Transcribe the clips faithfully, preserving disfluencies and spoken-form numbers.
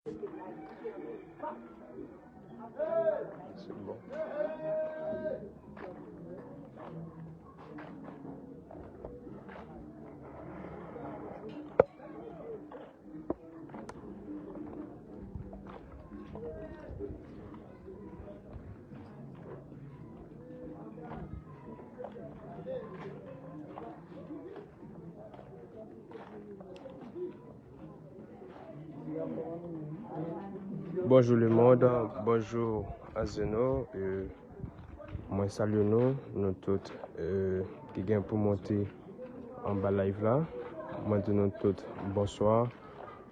C'est bon. Bonjou lemonn, bonjou Anzeno. E, mwen salye nou, nou tout, e, ki gen pou monte anba live la. Mwen di nou tout bonswa,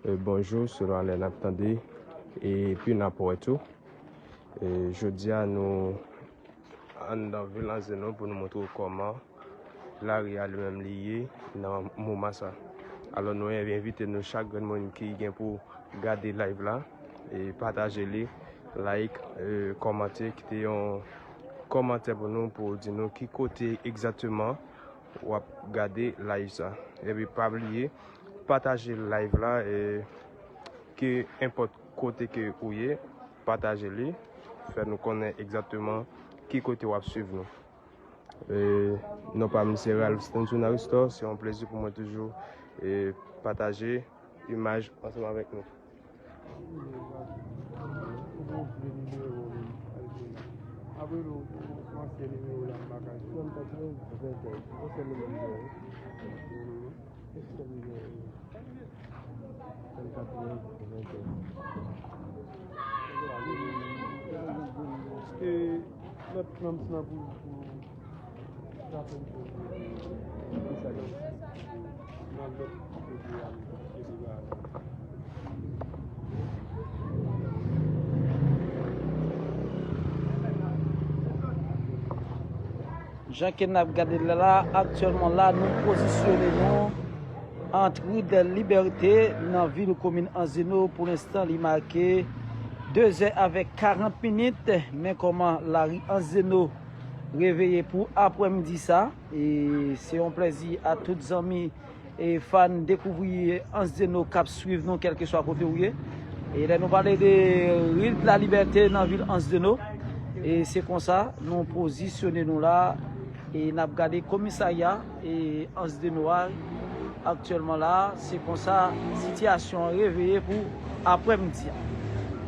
e, bonjou, selon lè n ap tande, epi n ap wè tou. E, jodi a, nou anndan vil Anzeno pou nou montre w kòman lari a li menm li ye nan moman sa. Alò, nou envite nou chak grenn moun ki gen pou gade live la, e pataje li, like, e, kòmante, kite yon kòmantè pou nou, pou di nou ki kote egzakteman w ap gade live sa. Epi pa bliye, pataje live la, e ke enpòt kote ke ou ye, pataje li, fè nou konnen egzakteman ki kote w ap swiv nou. E, non pa m se Ralph Stenson Aristor, se yon plezi pou mwen toujou, e, pataje imaj ansanm avèk nou. Apre nou, nou ansyen nimewo la, m pa ka jwenn. E lòt nonm sa pou, pou Jacqueline Fauvier, ki sa nan, nan lòt kote a, ki te ba. Jan ke n ap gade l la, aktyèlman la, nou pozisyone nou an Rue de Liberté, nan vil komin Anzeno. Pou lenstan, li make de zè avèk karant minit. Men kòman lari Anzeno reveye pou aprèmidi sa, e se yon plèzi a tout zanmi e fan dekouvri Anzeno k ap swiv nou kèlkeswa kote w ye. E lè nou pale de Rue de la Liberté nan vil Anzeno, e se konsa nou pozisyone nou la, e n ap gade komisarya e Anzeno a aktyèlman la. Se konsa sitiyasyon an reveye pou aprèmidi a.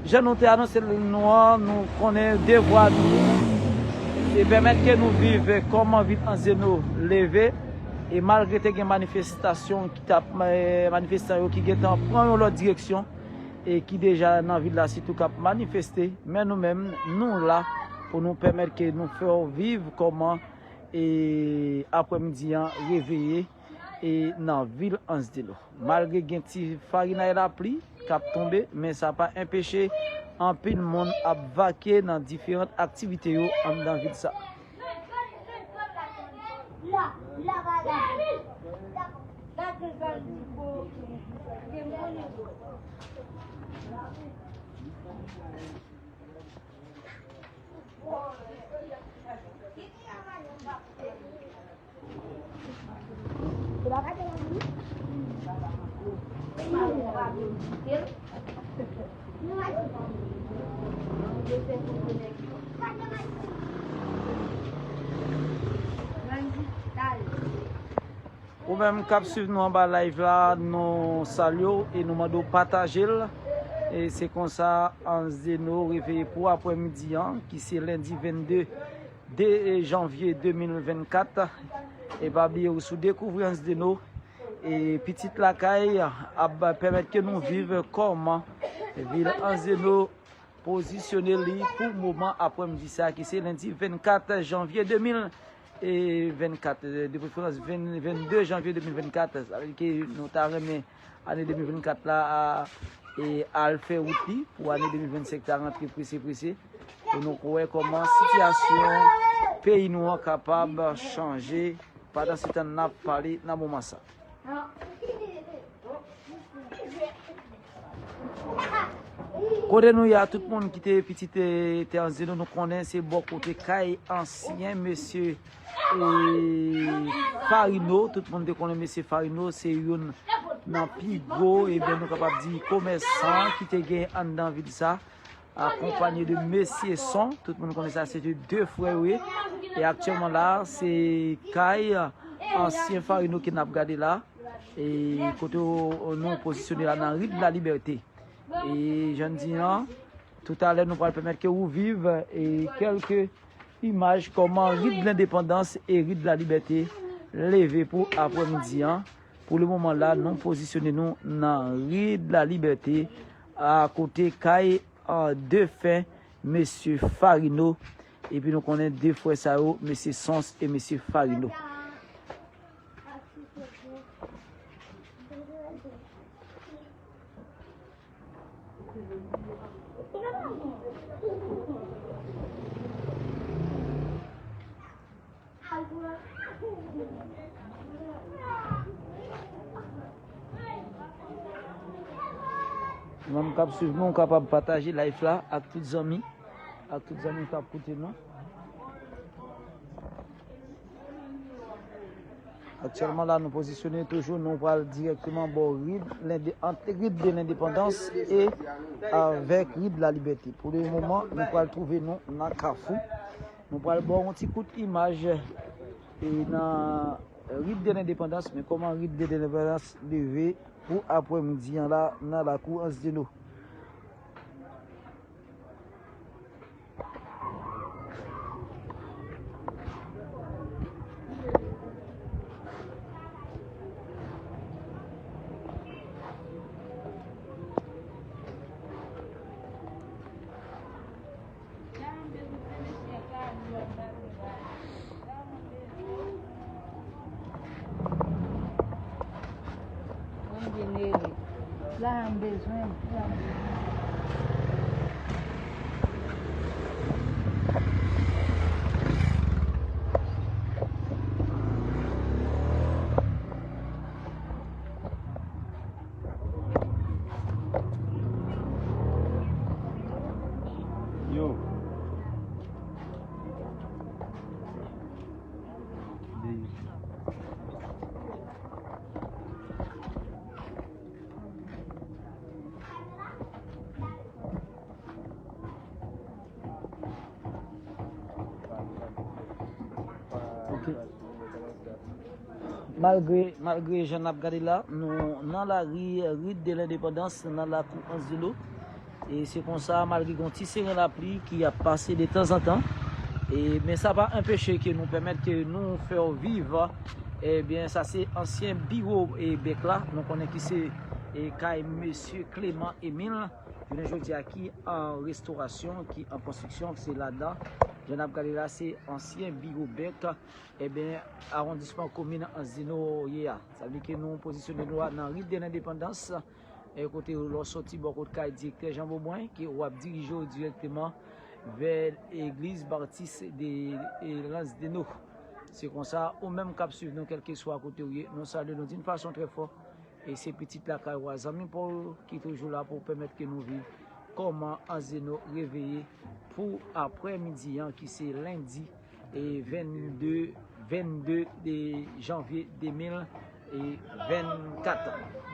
Jan nou te anonse nou an, nou konnen devwa nou se pèmèt ke nou viv kòman vil Anzeno leve. E malgre te gen manifestasyon ki t ap, eh, manifestan yo ki gentan pran yon lòt direksyon e ki deja nan vil la sitou k ap manifeste, men nou menm, nou la pou nou pèmèt ke nou fè w viv kòman, e, aprèmidi an reveye, e, nan vil Anzeno. Malgre gen ti farinay lapli k ap tonbe, men sa pa enpeche anpil moun ap vake nan diferan aktivite yo anndan vil sa. Ou menm k ap swiv nou anba live la, nou salye w e nou mande w pataje l. E se konsa Anzeno reveye pou aprèmidi an, ki se lendi vennde de janvye de mil vennkat. E pa bliye w sou Dekouvri Anzeno, e pitit lakay ap pèmèt ke nou viv kòman vil Anzeno pozisyone li pou moman aprèmidi sa ki se lendi vennkat janvye de mil vennkat, de preferans vennde janvye de mil vennkat. Sa vle di ke nou ta renmen ane de mil vennkat la a, e al fè wout li pou ane de mil vennsenk ta rantre prese prese, pou nou wè kòman sitiyasyon peyi nou an kapab chanje pandan se tan n ap pale nan moman sa. Kote nou ye a, tout moun ki te pitit, eh, te Anzeno, nou konnen se bò kote kay ansyen mesye, eh, Farino. Tout moun te konnen mesye Farino se youn nan pi gwo, ebyen, nou kapab di, komèsan ki te gen anndan vil sa, akonpanye de mesye Son. Tout moun konnen sa, se te de frè yo ye. E aktyèlman la, se kay ansyen Farino ke n ap gade la. E kote nou pozisyone la nan ri de la Libète. E jan n di an, toutalè nou pral pèmèt ke ou viv e kèlke imaj kòman ri de Lendepandans e ri de la Libète leve pou aprèmidi an. Pou le moman la, nou pozisyone nou nan ri de la Libète, akote kay an defen mesye Farino. Epi nou konnen de frè sa yo, mesye Sons e mesye Farino. Manm k ap swiv nou, w kapab pataje live la ak tout zanmi, ak tout zanmi k ap koute nou. Aktyèlman la, nou pozisyone toujou, nou pral dirèkteman bò ri de Lende-, ant ri de Lendepandans e avèk ri de la Libète. Pou le moman, nou pral twouve nou nan Kafou. Nou pral ba w yon ti kout imaj e nan ri de Lendepandans, men kòman ri de Lendepandans leve pou aprèmidi an la nan lakou Anzeno. Mwen jenere. La a m bezwen, la a m bezwen. Yo. Ok. Malgre, malgre jan n ap gade la, nou nan lari, ri de Lendepandans, nan lakou Anzeno. E se konsa, malgre gen yon ti seren lapli ki ap pase detanzantan, e, men sa pa anpeche ke nou pèmèt ke nou fè w viv. Ebyen, sa se ansyen biwo e bèk la. Nou konnen ki se, e, kay mesye Clément Émile. Jounen jodi a ki an restorasyon, ki an konstriksyon, se ladan. Jan n ap gade la, se ansyen biwo bèk, ebyen, awondisman komin Anzeno ye a. Sa vle di ke nou pozisyone nou a nan ri de Lendepandans, e kote lè w soti bò kot kay direktè Jan Bobwen, ke w ap dirije w dirèkteman vè legliz batis de, e, Lanzdeno. Se konsa, ou menm k ap swiv nou, kèlkeswa kote w ye, nou salye nou d'une façon très fort. E se pitit lakay ou a, zanmi pa w ki toujou la pou pèmèt ke nou viv kòman Anzeno reveye pou aprèmidi an, ki se lendi, e vennde, vennde de janvye de mil vennkat.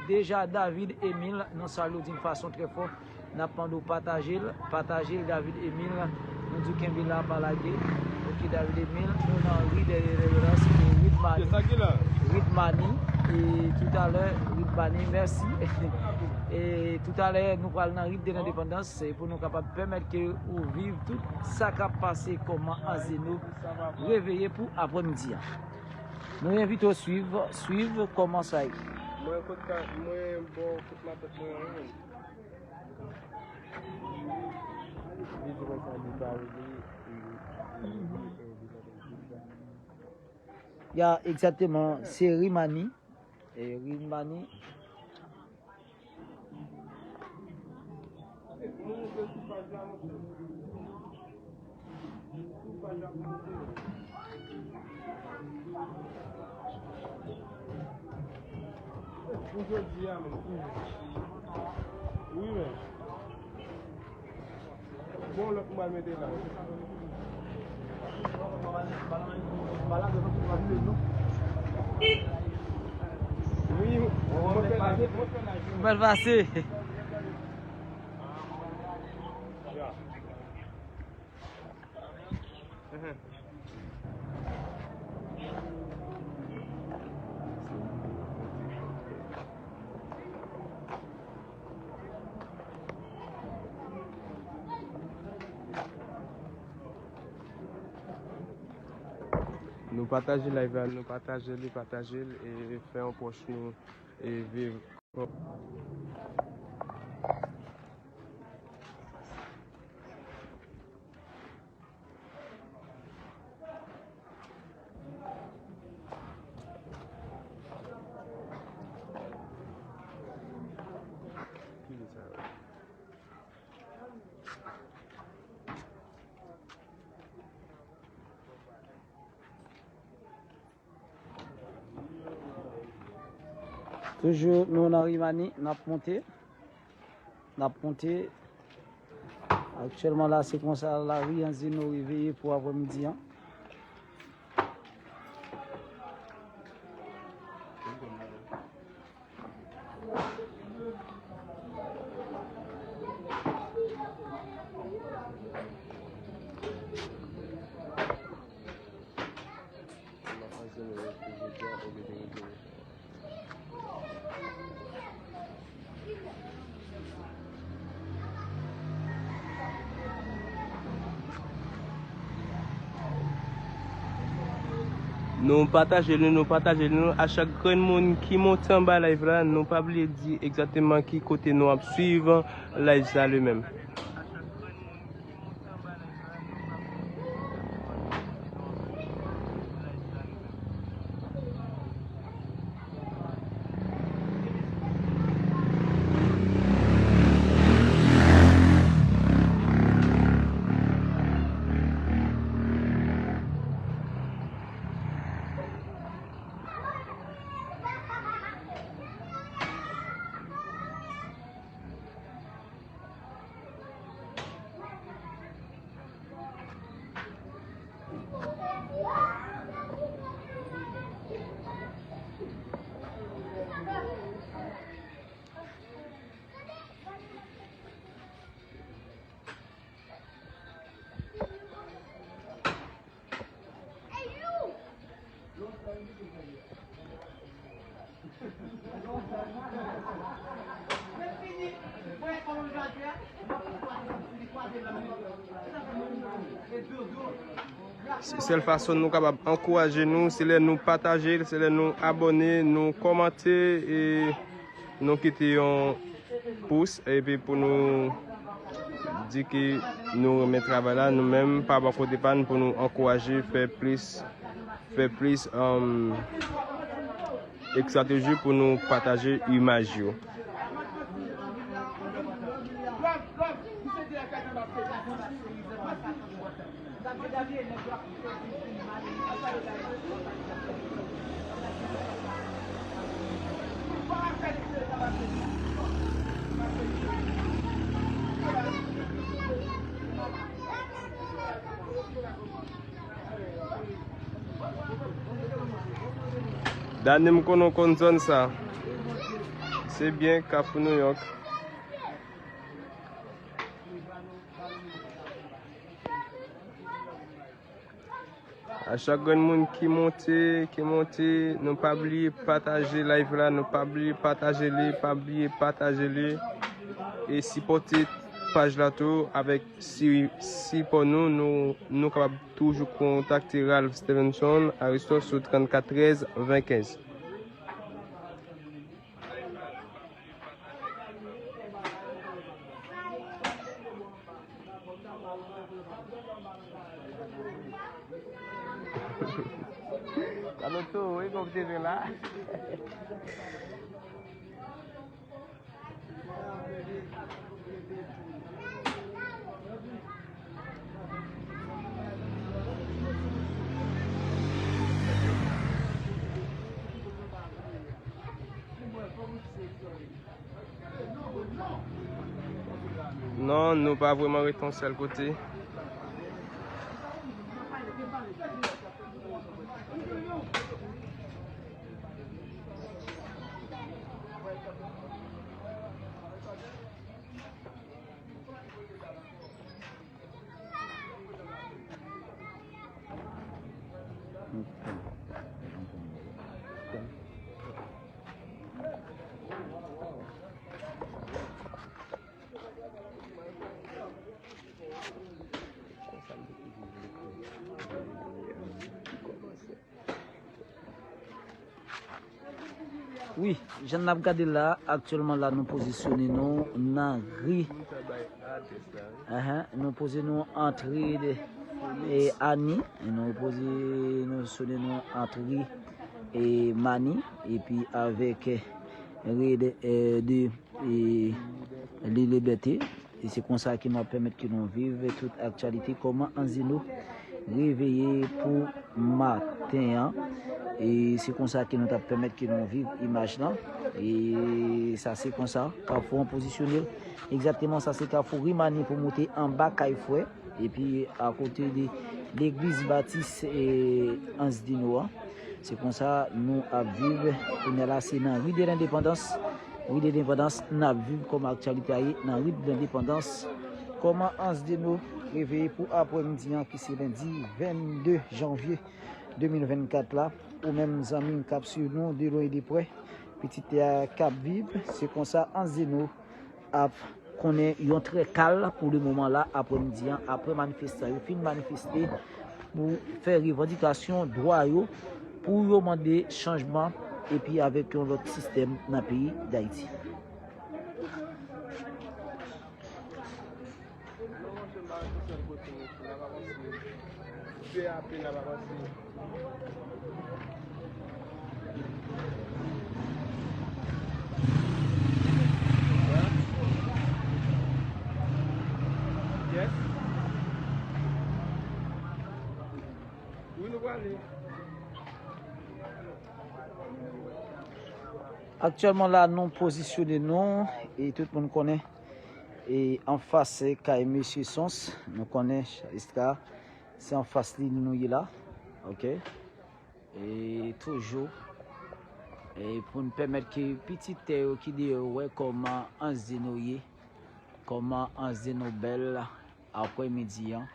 Deja, David Emile, nou salye w d'une façon très fort. N ap mande w pataje l, pataje l, David Emile. Nou di w kenbe la, pa lage. Ok, David Emile, nou nan ri dèyè reverans, e Ridmani. Ridmani, e toutalè, Ridmani, mèsi. E toutalè, nou pral nan ri de Lendepandans, e pou nou kapab pèmèt ke ou viv tout sa k ap pase kòman Anzeno reveye pou aprèmidi an. Nou envite w swiv, swiv kòman sa ye. Mwen kot ka, mwen bò kot matant mwen an menm. Li di konsa li pa rele, e, e, e, e, Ya, egzakteman, se Rimani. E, Rimani. Pou jodi a menm. Wi, men. Bon, lòt m pral mete la. Mal pase. Nou pataje live la, nou pataje li, pataje l, e fè yon pwòch nou e viv. Toujou, nou nan Rimani, n ap monte. N ap monte. Aktyèlman la, se konsa lari an Zeno reveye pou aprèmidi an. Nou pataje li, nou pataje li, nou. A chak grenn moun ki monte anba live la, nou pa bliye di egzakteman ki kote nou ap swiv live sa li menm. Se sèl fason nou kapab ankouraje nou, se lè nou pataje l, se lè nou abòne, nou kòmante, e nou kite yon pous, epi pou nou di ke nou renmen travay la, nou menm pa bò kote pa n pou nou ankouraje, fè plis, fè plis, um, estrateji pou nou pataje imaj yo. Dani, m konnen w konn zòn sa. Se byen, Kafou New York. A chak grenn moun ki monte, ki monte, nou pa bliye pataje live la, nou pa bliye pataje li, pa bliye pataje li. E sipòte paj la tou avèk si, sipò nou, nou, nou kapab toujou kontakte Ralph Stevenson Aristos sou trannkat trèz ven kenz. Sa nou tou, wi, konpte nou la. Non, nou pa vrèman ret yon sèl kote. Wi, jan n ap gade la, aktyèlman la, nou pozisyone nou nan ri. Ahan, nou poze nou antre de, e, Ani. Nou poze nou sone nou antre e, Mani. Epi avèk, e, ri de, e, de, e, Li Libète. E se konsa ke nou ap pèmèt ke nou viv tout aktyalite, kòman Anzeno reveye pou maten an. E se konsa ke nou t ap pèmèt ke nou viv imaj lan. E sa se konsa, Kafou an pozisyone l. Egzakteman, sa se Kafou Rimani pou moute anba kay Frè. Epi akote de legliz batis e Anzdeno an. Se konsa nou ap viv. Kounye a la, se nan ri de Lendepandans. Ri de Lendepandans, n ap viv kòman aktyalite a ye nan ri de Lendepandans. Kòman Anzdeno reveye pou aprèmidi an, ki se lendi vennde janvye de mil vennkat la. Ou menm zanmi m k ap swiv nou de lwen e de prè, pitit tè a k ap viv, se konsa Anzdeno ap konnen yon trè kal pou le moman la, aprèmidi an, apre manifestan yo fin manifeste pou fè revandikasyon dwa yo, pou yo mande chanjman epi avèk yon lòt sistèm nan peyi Dayiti. Aktyèlman la, nou pozisyone nou, e tout moun konnen, e anfas kay mesye Sons, nou konnen Charistra, se anfas li nou ye la, oke. E toujou, e pou n pèmèt ke pitit tè yo ki deyò wè kòman Anzdeno ye, kòman Anzdeno bèl aprèmidi an.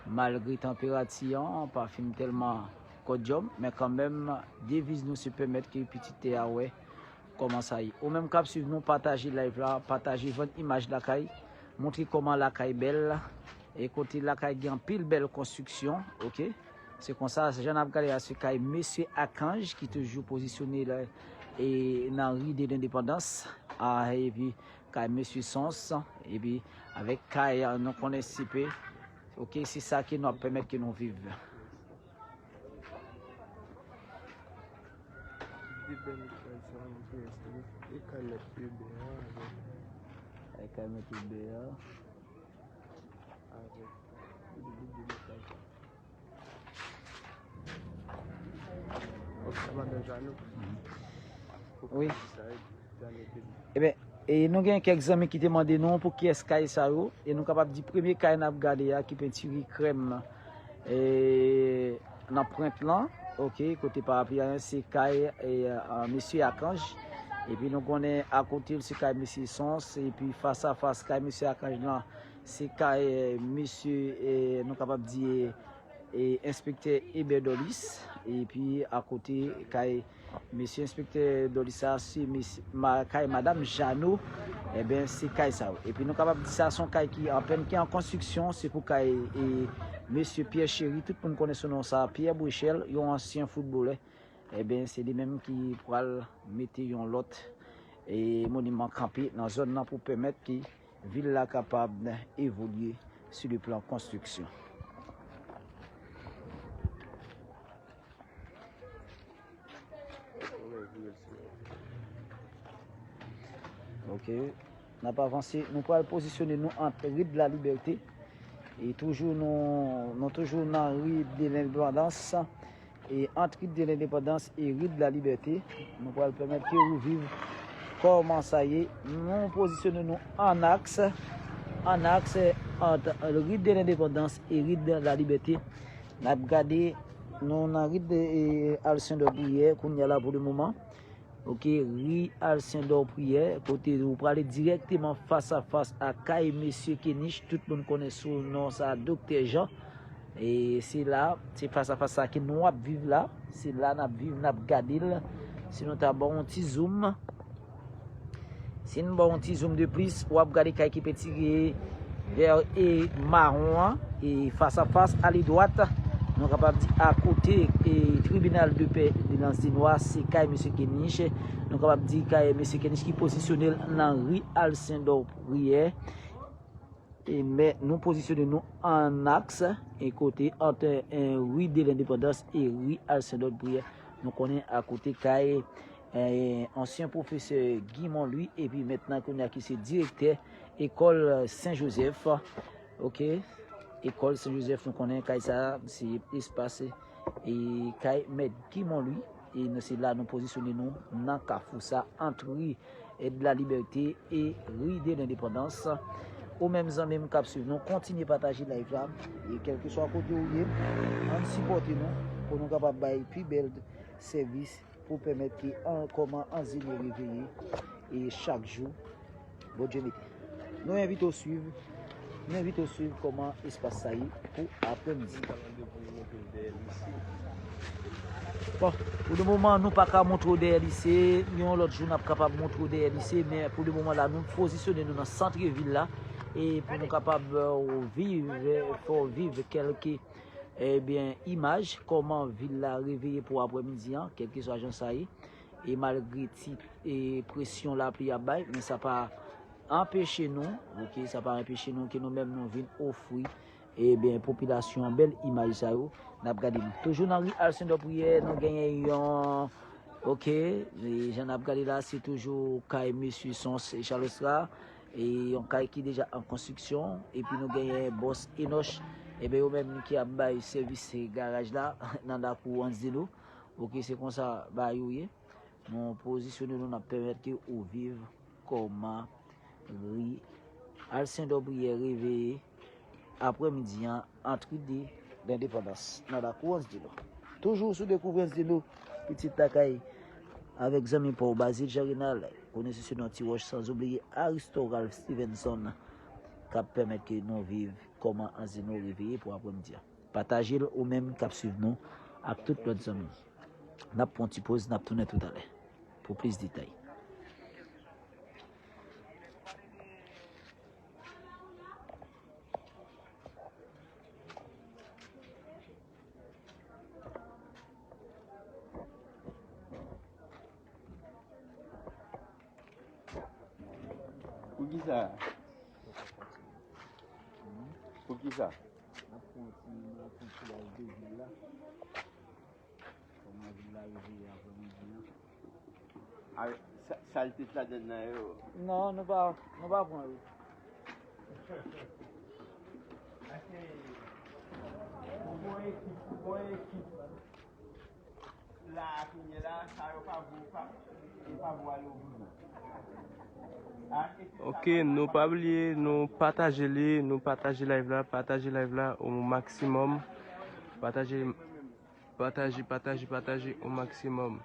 Malgre tanperati an pa fin tèlman kòdyòm, men kanmenm, deviz nou se pèmèt ke pitit tè a wè kòman sa ye. Ou menm k ap swiv nou, pataje live la, pataje, vann imaj lakay, montre kòman lakay bèl, e kote lakay gen anpil bèl konstriksyon, oke? Se konsa, jan n ap gade a, se kay mesye Akanj ki toujou pozisyone la, e nan ri de Lendepandans, a, epi kay mesye Sons, epi avèk kay, a, nou konnen sipe, oke, se sa ke nou ap pèmèt ke nou viv. Li bèl kay sa, mwen prèske. E kay mèt Eber an avèk. E kay mèt Eber an. Avèk. Li bèl kay sa. Ok, sa madan Jano. Wi. Sa e, Jano te di. Eben, e nou gen kèk zanmi ki te mande nou pou kiyès kay sa yo. E nou kapab di premye kay n ap gade a ki pentire krèm, e, nan pwent lan, oke, kote parapli a se kay, e, a, mesye Akanj. Epi nou konnen akote l se kay mesye Sons, epi fas a fas kay mesye Akanj lan, se kay, e, mesye, e, nou kapab di, e, enspektè Eber Dorlis, epi akote kay mesye enspektè Dorlis sa, se mesye, ma-, kay madanm Jano, eben, se kay sa yo. Epi nou kapab di sa se yon kay ki anpèn, ki an konstriksyon, se pou kay, e, mesye Pierre Chéry, tout moun konnen sou non sa, Pierre Bréchel, yon ansyen foutbolè. Eben, se li menm ki pral mete yon lòt, e, moniman kanpe nan zòn nan pou pèmèt ke vil la kapab evolye sou le plan konstriksyon. Ok, n ap avanse. Nou pral pozisyone nou ant ri de la Libète. E toujou nou, nou toujou nan ri de Lendepandans. E ant ri de Lendepandans e ri de la Libète, nou pral pèmèt ke ou viv kòman sa ye. Nou pozisyone nou an aks, an aks ant ri de Lendepandans e ri de la Libète. N ap gade, nou nan ri de, e, Alcindor Prière kounye a la pou le moman. Ok, ri Alcindor Prière, kote ou prale dirèkteman fas a fas a kay mesye Kenich, tout moun konnen sou non sa, Doktè Jean. E se la, se fas a fas sa ke nou ap viv la. Se la n ap viv, n ap gade l. Si nou ta ba w yon ti zoom, si n ba w yon ti zoom de plis, w ap gade kay ki pentire vè e mawon an, e fas a fas, ale dwat, Nou kapab di akote e tribinal de pè de Lansdino a, se kay mesye Kenich. Nou kapab di kay mesye Kenich ki pozisyone l nan ri Alcindor Prière. E men nou pozisyone nou an aks e kote ant e, ri de Lendepandans e ri Alcindor Prière. Nou konnen akote kay e, ansyen pwofesè Guy Monlouis epi mentnan kounye a ki se direktè ekòl Sen Jozèf. Oke. Ekòl Sen Jozèf, nou konnen kay sa a, se espas e kay mèt Guy Monlouis. E nou se la nou pozisyone nou nan kafou sa ant ri de la Liberté e ri de Lendepandans. Ou menm zanmi m k ap swiv nou, kontinye pataje live la. E kèlkeswa kote ou ye, ann sipòte nou pou nou kapab bay pi bèl sèvis pou pèmèt ke an, kòman Anzino reveye e chak jou Bondye mete. Nou envite w swiv, nou envite w swiv kòman espas sa ye pou aprèmidi. Bon, pou le moman, nou pa ka montre w dèyè lise. Yon lòt jou, n ap kapab montre w dèyè lise, men pou le moman la, nou pozisyone nou nan sant vil la e pou nou kapab e, viv, e, fè w viv kèlke ebyen, imaj kòman vil la reveye pou aprèmidi an, kèlkeswa jan sa ye. E malgre ti e, presyon lapli ap bay, men sa pa anpeche nou, oke, sa pa anpeche nou ke nou menm nou vin ofri ebyen, popilasyon an bèl imaj sa yo. N ap gade nou. Toujou nan ri Alcindor Prière, nou genyen yon, oke, e jan n ap gade la, se toujou kay mesye Sons e Chalostra. E yon kay ki deja an konstriksyon, epi nou genyen bòs Enoch, ebyen yo menm ki ap bay sèvis garaj la nan lakou Anzino. Oke, se konsa bagay yo ye. Nou pozisyone nou, n ap pèmèt ke ou viv kòman ri Alcindor Prière reveye aprèmidi an ant ri de Lendepandans nan lakou Anzino. Toujou sou Dekouvri Anzino, pitit lakay, avèk zanmi pa w Bazil Jean Renald, kone se non Ti Wòch, san oubliye Aristo Ralph Stevenson, k ap pèmèt ke nou viv kòman Anzino reveye pou aprèmidi an. Pataje l ou menm k ap swiv nou ak tout lòt zanmi. N ap pran ti poz, n ap tounen toutalè pou plis detay. Poukisa? Poukisa? N ap pran ti, n ap pran ti laj de vil la. Kòman vil la reveye aprèmidi an? A, sa, sa l te ladann nan yo? Non, nou pa, nou pa pran yo. Paske, ou gon ekip, ou gon ekip la, kounye la, sa yo pa vo, pa, yo pa vo ale o bout. Ok, nou pa bliye, nou pataje li, nou pataje live la, pataje live la o maksimòm. Pataje, pataje, pataje, pataje o maksimòm.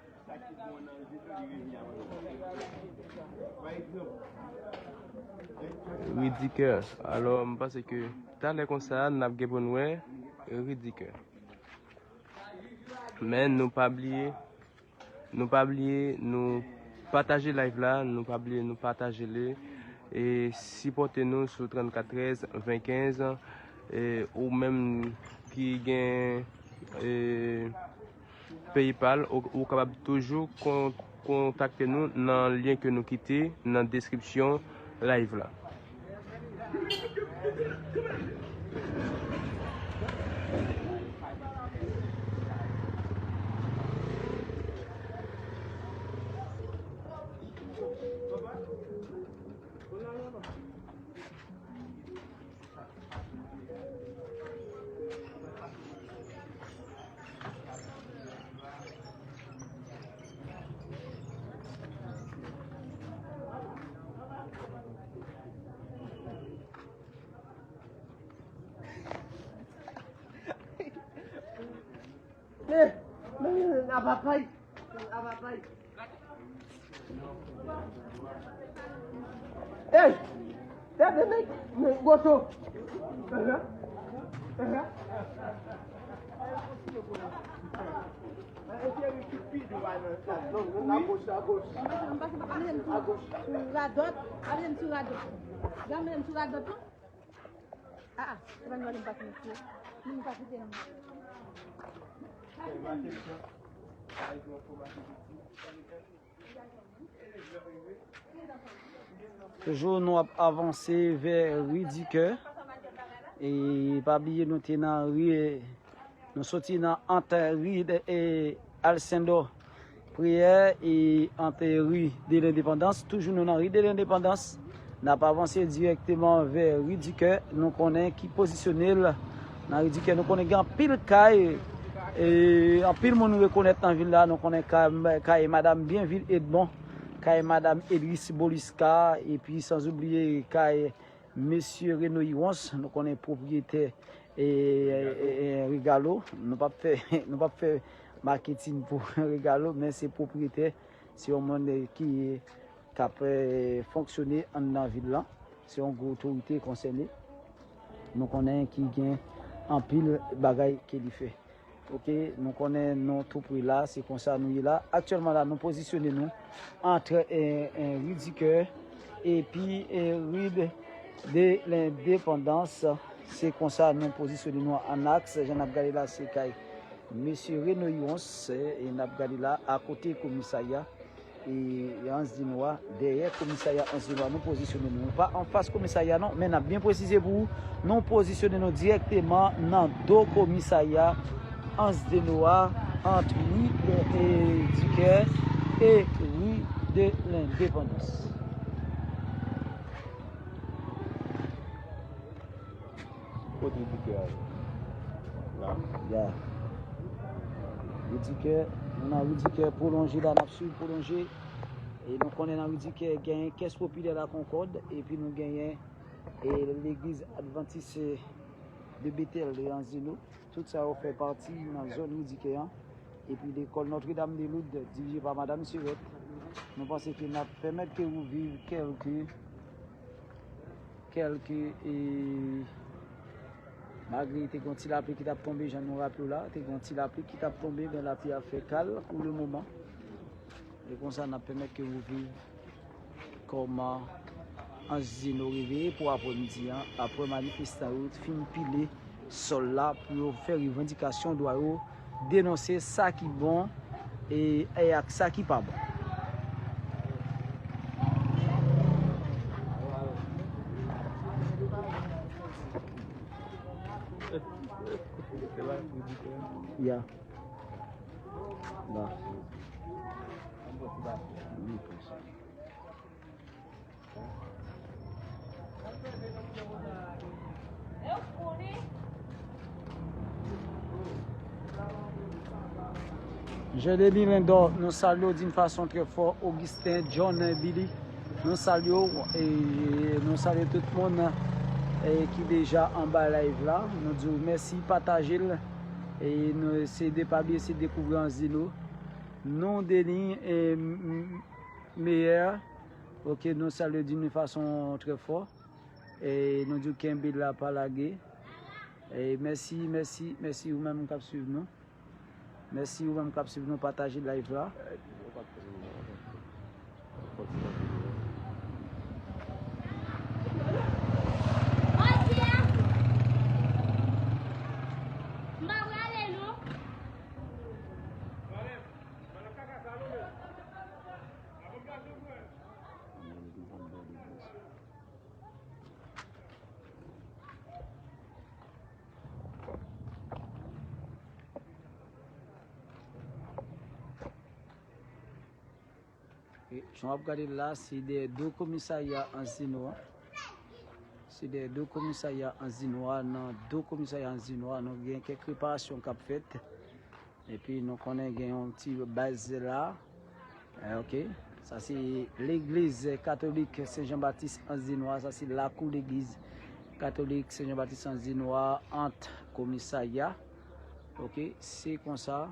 Ridikè. Alò, m panse ke talè konsa, n ap gen pou n wè Ridikè. Men nou pa bliye, nou pa bliye, nou pataje live la, nou pa bliye, nou pataje li. E sipòte nou sou trannkat trèz, ven kenz. E ou menm ki gen, e, PayPal, ou, ou kapab toujou kon-, kontakte nou nan lyen ke nou kite nan deskripsyon live la. Eh, men, men, men, apapay. Apapay. Ey! Tande men, men, goto. Aha. Aha. Radòt, radòt. Radòt, non? Ah, ah, se pa nou pase mesye. Nou pa kite nou. Toujou nou ap avanse vè ri di kè. E pa bliye nou te nan ri, nou soti nan ant ri de, e, Alcindor Prière e ant ri de Lendepandans. Toujou nou nan ri de Lendepandans. N ap avanse dirèkteman vè ri di kè. Nou konnen ki pozisyone l nan ri di kè. Nou konnen gen anpil kay, e, anpil moun rekonèt nan vil la. Nou konnen kay, kay madanm Bienville Edmond, kay madanm Edris Boliska, epi sanzoubliye kay mesye Reno Iwons, nou konnen pwopriyetè, e, e, e, Regalo. Nou p ap fè, nou p ap fè maketin pou Regalo, men se pwopriyetè, se yon moun, e, ki, k ap, e, fonksyone anndan vil lan. Se yon gwo otorite konsène. Nou konnen ki gen anpil bagay ke li fè. Ok, nou konnen nou tou pre la, se konsa nou ye la. Aktyèlman la, nou pozisyone nou ant, e, e, ri di kè epi, e, ri de, de Lendepandans. Se konsa nou pozisyone nou an aks. Jan n ap gade la, se kay mesye Reno Iwons, e, e n ap gade la, akote komisarya. E, e Anse du Nord, dèyè komisarya Anse du Nord, nou pozisyone nou. Nou pa anfas komisarya non, men n ap byen presize pou ou, nou pozisyone nou dirèkteman nan do komisarya Anse du Nord, ant ri de, e, di kè e ri de Lendepandans. Kot ri di kè a ye? La. Ya. Ri di kè, nou nan ri di kè pwolonje la, n ap swiv pwolonje. E nou konnen nan ri di kè genyen Kès Popilè La Concorde, epi nou genyen, e, legliz advantis, e, de Betèl de Anzino. Tout sa yo fè pati nan zòn ri di kè an. Epi lekòl Notre Dame de Lourdes, dirije pa madanm Sirèt. Nou panse ke n ap pèmèt ke ou viv kèlke kèlke, e, malgre te gen yon ti lapli ki t ap tonbe, jan nou raple w la, te gen yon ti lapli ki t ap tonbe, men lapli a fè kal pou le moman. E konsa, n ap pèmèt ke ou viv kòman Anzino reveye pou aprèmidi an, aprè manifestan yo fin pile sòl la pou yo fè revandikasyon dwa yo, denonse sa ki bon e, e ak sa ki pa bon. Ya. La. Jeremy Lindor, nou salye w d'une façon très fort. Augustin, John, Billy, nou salye w. E nou salye tout moun, e, ki deja anba live la. Nou di w mèsi, pataje l. E nou eseye de pa bliye, eseye dekouvri Anzino. Non, Denis, e, m, m, Meyer. Ok, nou salye w d'une façon très fort. E nou di w kenbe la, pa lage. E mèsi, mèsi, mèsi ou menm k ap swiv nou. Mèsi ou menm k ap swiv nou, pataje live la. E, jan w ap gade l la, se dèyè do komisarya Anzino a. Se dèyè do komisarya Anzino a. Nan do komisarya Anzino a, nou gen kèk reparasyon k ap fèt. Epi nou konnen gen yon ti baz la. Eh, ok. Sa se legliz katolik Sen Jan Batis Anzino a. Sa se lakou legliz katolik Sen Jan Batis Anzino a, ant komisarya. Ok, se konsa.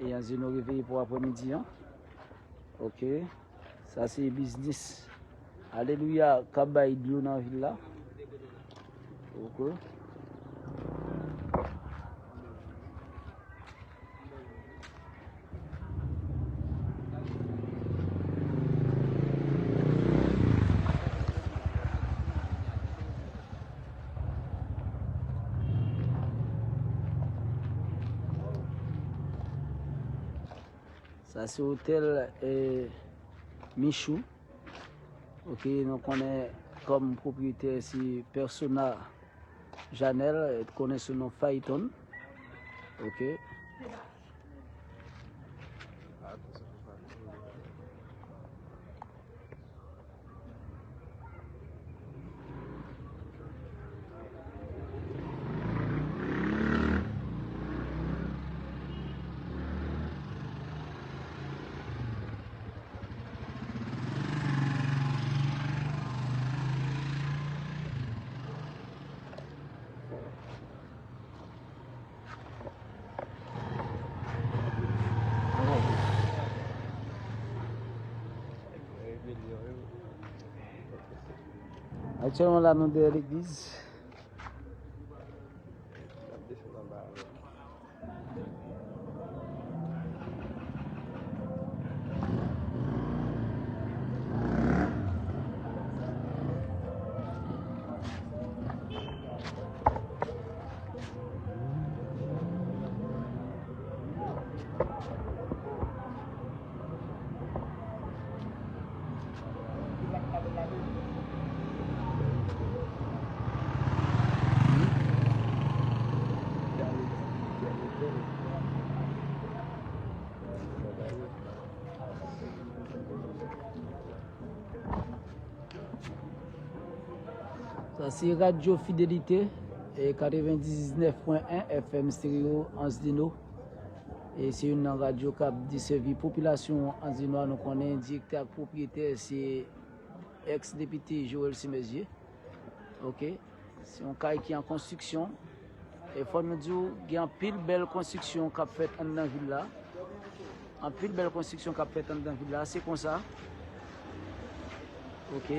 E Anzino reveye pou aprèmidi an. Ok. Sa se biznis Alelouya k ap bay dlo nan vil la. Ok. Sa se otèl, eh, Michou. Ok, nou konnen kòm pwopriyetè se Persona Janel, eh, konnen sou non Fayton. Ok. Aktyèlman la, nou dèyè legliz. Sa se Radyo Fidelite, e katrevendiznèf pwen en F M Stereo Anse des Noix. E se youn nan radyo k ap desèvi popilasyon Anse des Noix. Nou konnen direktè ak pwopriyetè se èks depite Joël Simezier. Ok. Se yon kay ki an konstriksyon. E fò nou di w, gen anpil bèl konstriksyon k ap fèt anndan vil la. Anpil bèl konstriksyon k ap fèt anndan vil la. Se konsa. Ok.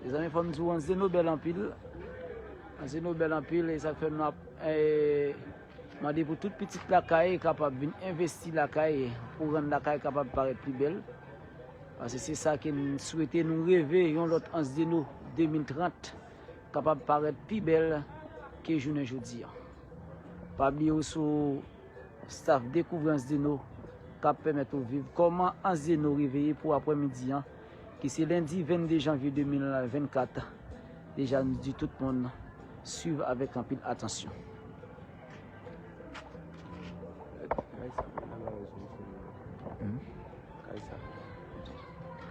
Mezanmi, fò m di w, Anse des Noix bèl anpil. Anse des Noix bèl anpil, e sa k fè nou ap, eh, mande pou tout pitit lakay kapab vin envesti lakay, pou rann lakay kapab parèt pi bèl. Paske se sa ke n swete, nou reve yon lòt Anse des Noix de mil trant kapab parèt pi bèl ke jounen jodi a. Pa bliye w sou staff Dekouvri Anse des Noix k ap pèmèt ou viv kòman Anse des Noix reveye pou aprèmidi an, ki se lendi vennde janvye de mil vennkat. Deja, nou di tout moun, swiv avèk anpil atansyon. Kay sa, kay sa. Kay sa.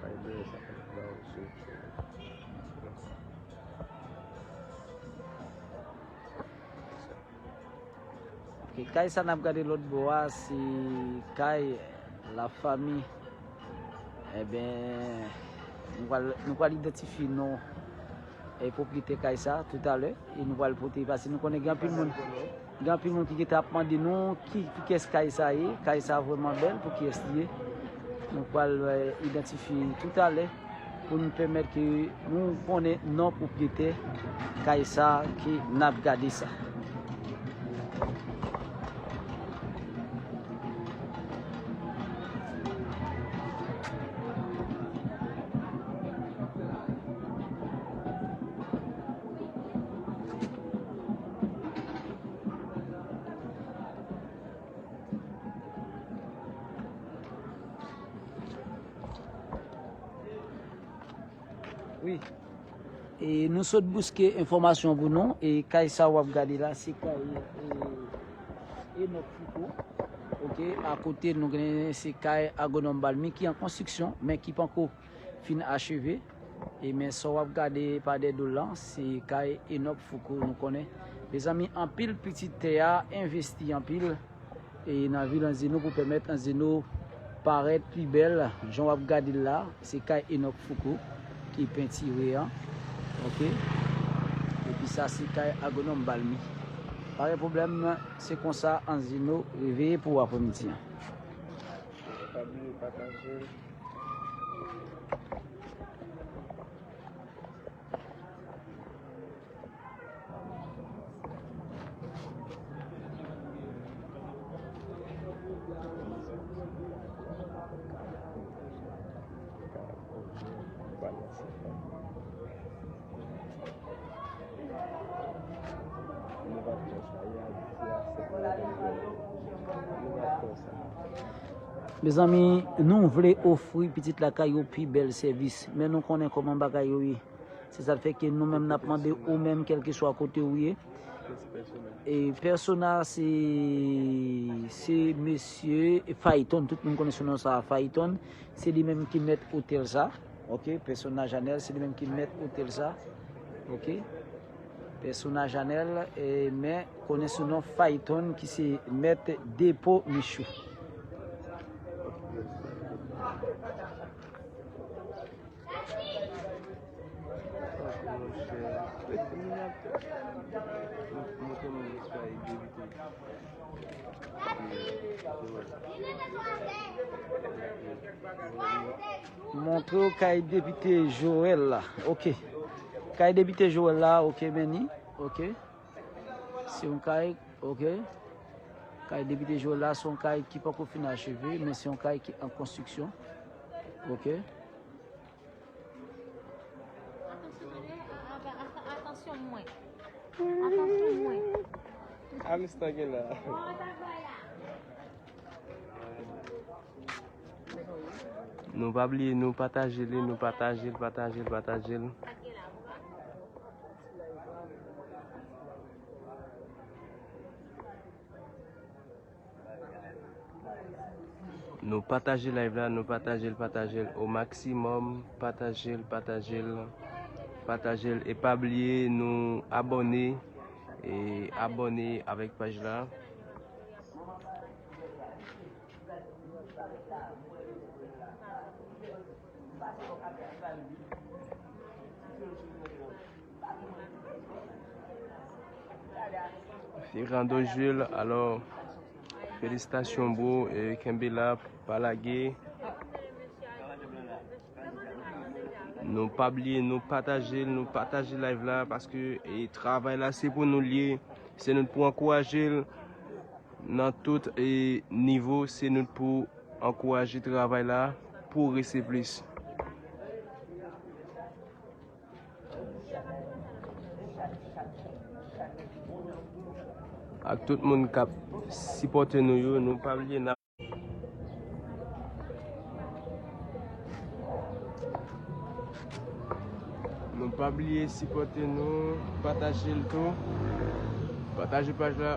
Kay sa. Ok, kay sa n ap gade lòt bò a, se kay lafanmi. Enben, nou pral, nou pral idantifye non, eh, pwopriyetè kay sa toutalè, e nou pral pote, paske nou konnen gen anpil moun, gen anpil moun ki gentan ap mande nou ki, pou kiyès kay sa ye, kay sa vrèman bèl, pou kiyès li ye. Nou pral, eh, idantifye toutalè pou n pèmèt ke nou konnen non pwopriyetè kay sa ke n ap gade sa. Wi. E nou sot bouske enfòmasyon pou nou. E kay sa w ap gade la, se kay, e, Enock Foucault. Ok, akote nou gen se kay Agwonòm Balmy ki an konstriksyon, men ki panko fin acheve. E men sa w ap gade pa dèyè do l lan, se kay Enock Foucault, nou konnen. Mezanmi, anpil pitit tè a envesti anpil. E nan vil Anse des Noix pou pèmèt Anse des Noix parèt pi bèl. Jan w ap gade l la, se kay Enock Foucault ki pentire an. Ok. Epi sa se kay Agwonòm Balmy. Pa gen pwoblèm, se konsa Anse des Noix reveye pou aprèmidi an. Pa bliye pataje l. Nou pa t fè sa, e Ayiti a se pou yo vin fè l. Nou pa t fè sa. Mezanmi, nou vle ofri pitit lakay yo pi bèl sèvis, men nou konnen kòman bagay yo ye. Se sa k fè ke nou menm n ap mande ou menm, kèlkeswa kote ou ye. E pèsona se, se mesye Fayton, tout moun konnen sou non sa Fayton. Se li menm ki mèt otèl sa. Oke, pèsona Janèl, se li menm ki mèt otèl sa. Oke. Pèsona Janèl, e, men konnen sou non Fayton ki se mèt depo Michou. Montre w kay depite Joel la. Oke. Kay depite Joel la, oke, men ni. Oke. Se yon kay, oke. Kay depite Joel la, se yon kay ki poko fin acheve, men se yon kay ki an konstriksyon. Oke. Atansyon, tande, a- a- a- atansyon mwen. Atansyon mwen. Amistan gen la. Nou pa bliye, nou pataje li, nou pataje l, pataje l, pataje l. Nou pataje live la, nou pataje l, pataje l o maksimòm, pataje l, pataje l, pataje l, e pa bliye nou abòne, e abòne avèk paj la. Fernando Jules, alò, felisitasyon, bro, e kenbe la, pa lage. Nou pa bliye, nou pataje l, nou pataje live la, paske, e, travay la, se pou nou l ye, se nou pou ankouraje l nan tout, e, nivo, se nou pou ankouraje travay la, pwogrese plis. Ak tout moun k ap sipòte nou yo, nou pa bliye n ap, nou pa bliye sipòte nou, pataje l tou, pataje paj la.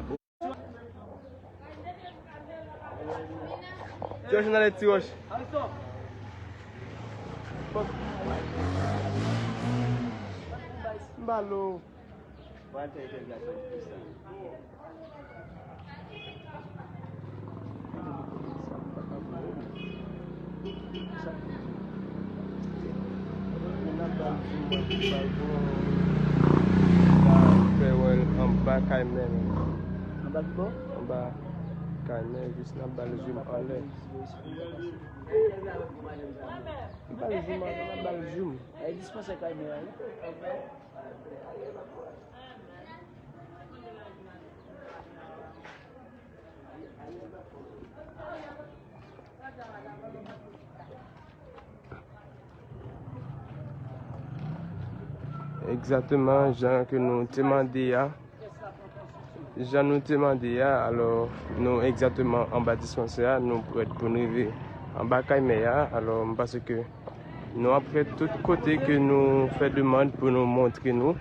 Ti wòch nan lè ti wòch. M ba l ou. Fè wè l anba kay mè. Anba ki bò? Anba kay mè, jis n ap ba l zoom anlè. N ap ba l zoom anlè, n ap ba l zoom. E dispansè kay mè a, wi. Egzakteman jan ke nou te mande a. Jan nou te mande a, alò, nou egzakteman anba dispansè a, nou prèt pou n rive anba kay mè a. Alò, m panse ke nou ap fè tout kote ke nou fè demann pou nou montre nou.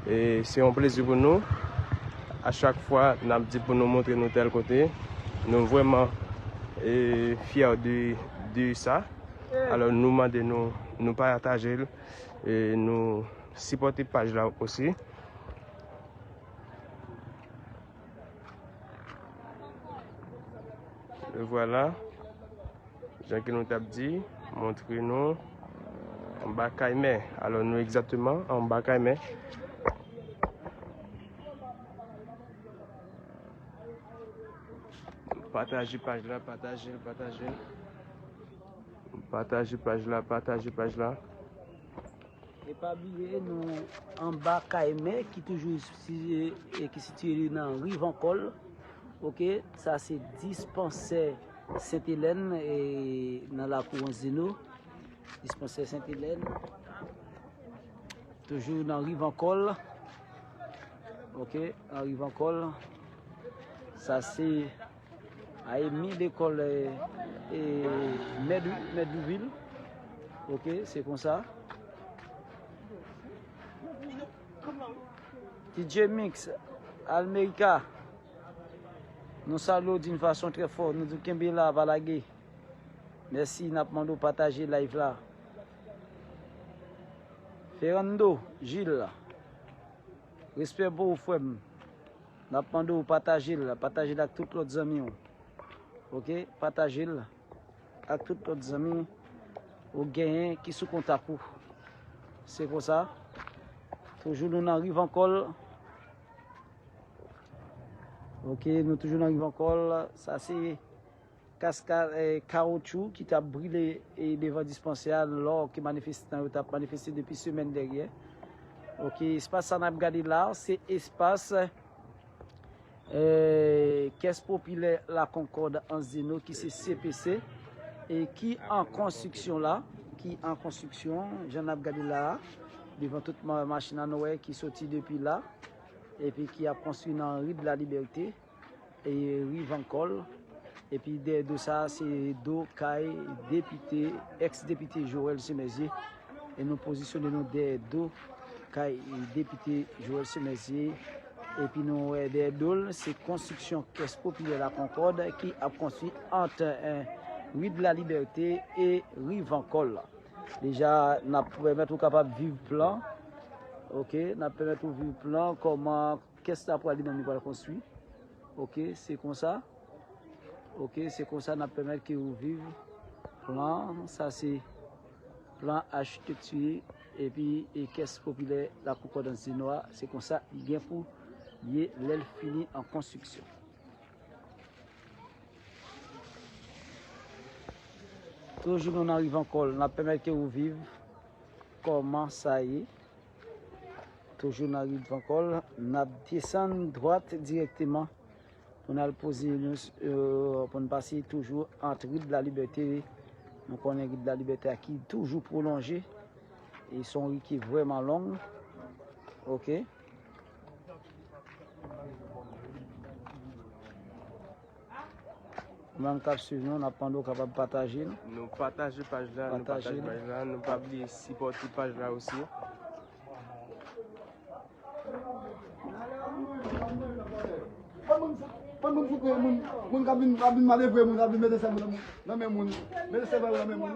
E se yon plezi pou nou. A chak fwa, n ap di pou nou montre nou tèl kote. Nou vrèman, e, fyè de, de sa. Alò, nou mande nou, nou pataje l, e nou sipòte paj la osi. E vwala. Jan ke nou t ap di, montre nou anba kay mè. Alò, nou egzakteman anba kay mè. Pataje paj la, pataje l, pataje l. Pataje paj la, pataje paj la. E pa bliye, nou anba kay mè ki toujou si- e ki sitiye li nan Rivankòl. Oke, sa se dispansè Sent Elèn, e nan lakou Anzino. Dispansè Sent Elèn. Toujou nan Rivankòl. Oke, nan Rivankòl. Sa se Ay, mi lekòl, eh, eh, Mèd-, Mèdvil. Ok, se konsa. D J Mix, Almerika, nou salye w d'une façon très forte. Nou di w kenbe la, pa lage. Mèsi, n ap mande w pataje live la. Fernando Gilles, respè pou ou, frè m. N ap mande w pataje l, pataje l ak tout lòt zanmi w. Ok, pataje l ak tout lòt zanmi ou genyen ki sou kontak ou. Se konsa. Toujou nou nan Rivankòl. Ok, nou toujou nan Rivankòl. Sa se kaskad, eh, kawotchou ki t ap brile, eh, devan dispansè a, lò ke manifestan yo t ap manifeste depi semèn dènyè. Ok, espas sa n ap gade la, se espas, eh, Kès Popilè Lakonkòd Anse des Naux ki se C P C, e ki an konstriksyon la, ki an konstriksyon, jan n ap gade la a, devan tout ma-, machin an nou wè ki soti depi la, epi ki ap konstwi nan ri de la Libète, e Rivankòl. Epi dèyè do sa, se do kay depite, èks depite Joël Semerzier. E nou pozisyone nou dèyè do kay depite Joël Semerzier. Epi nou wè dèyè do l, se konstriksyon Kès Popilè Lakonkòd ki ap konstwi ant, eh, ri de la Libète e Rivankòl. Deja, n ap pèmèt ou kapab viv plan. Ok, n ap pèmèt ou viv plan kòman kès la pral li menm li pral konstwi. Ok, se konsa. Ok, se konsa n ap pèmèt ke ou viv plan. Sa se plan achitekti epi e Kès Popilè Lakonkòd Anse des Naux. Se konsa li gen pou ye lè l fini an konstriksyon. Toujou nou nan Rivankòl, n ap pèmèt ke ou viv kòman sa ye. Toujou nan Rivankòl, n ap desann dwat dirèkteman pou n al poze nou, eh, pou n pase toujou ant ri de la Libète. Nou konnen ri de la Libète a ki toujou pwolonje. E se yon ri ki vrèman long. Ok. Ou menm k ap swiv nou, n ap mande w kapab pataje l. Nou pataje paj la, nou pataje paj la, nou pa bliye sipòte paj la osi. Ban moun fout, ban moun fout, moun, moun k ap vin, ap vin manevre moun, ap vin mete sèvo nan men moun, mete sèvo nan men moun.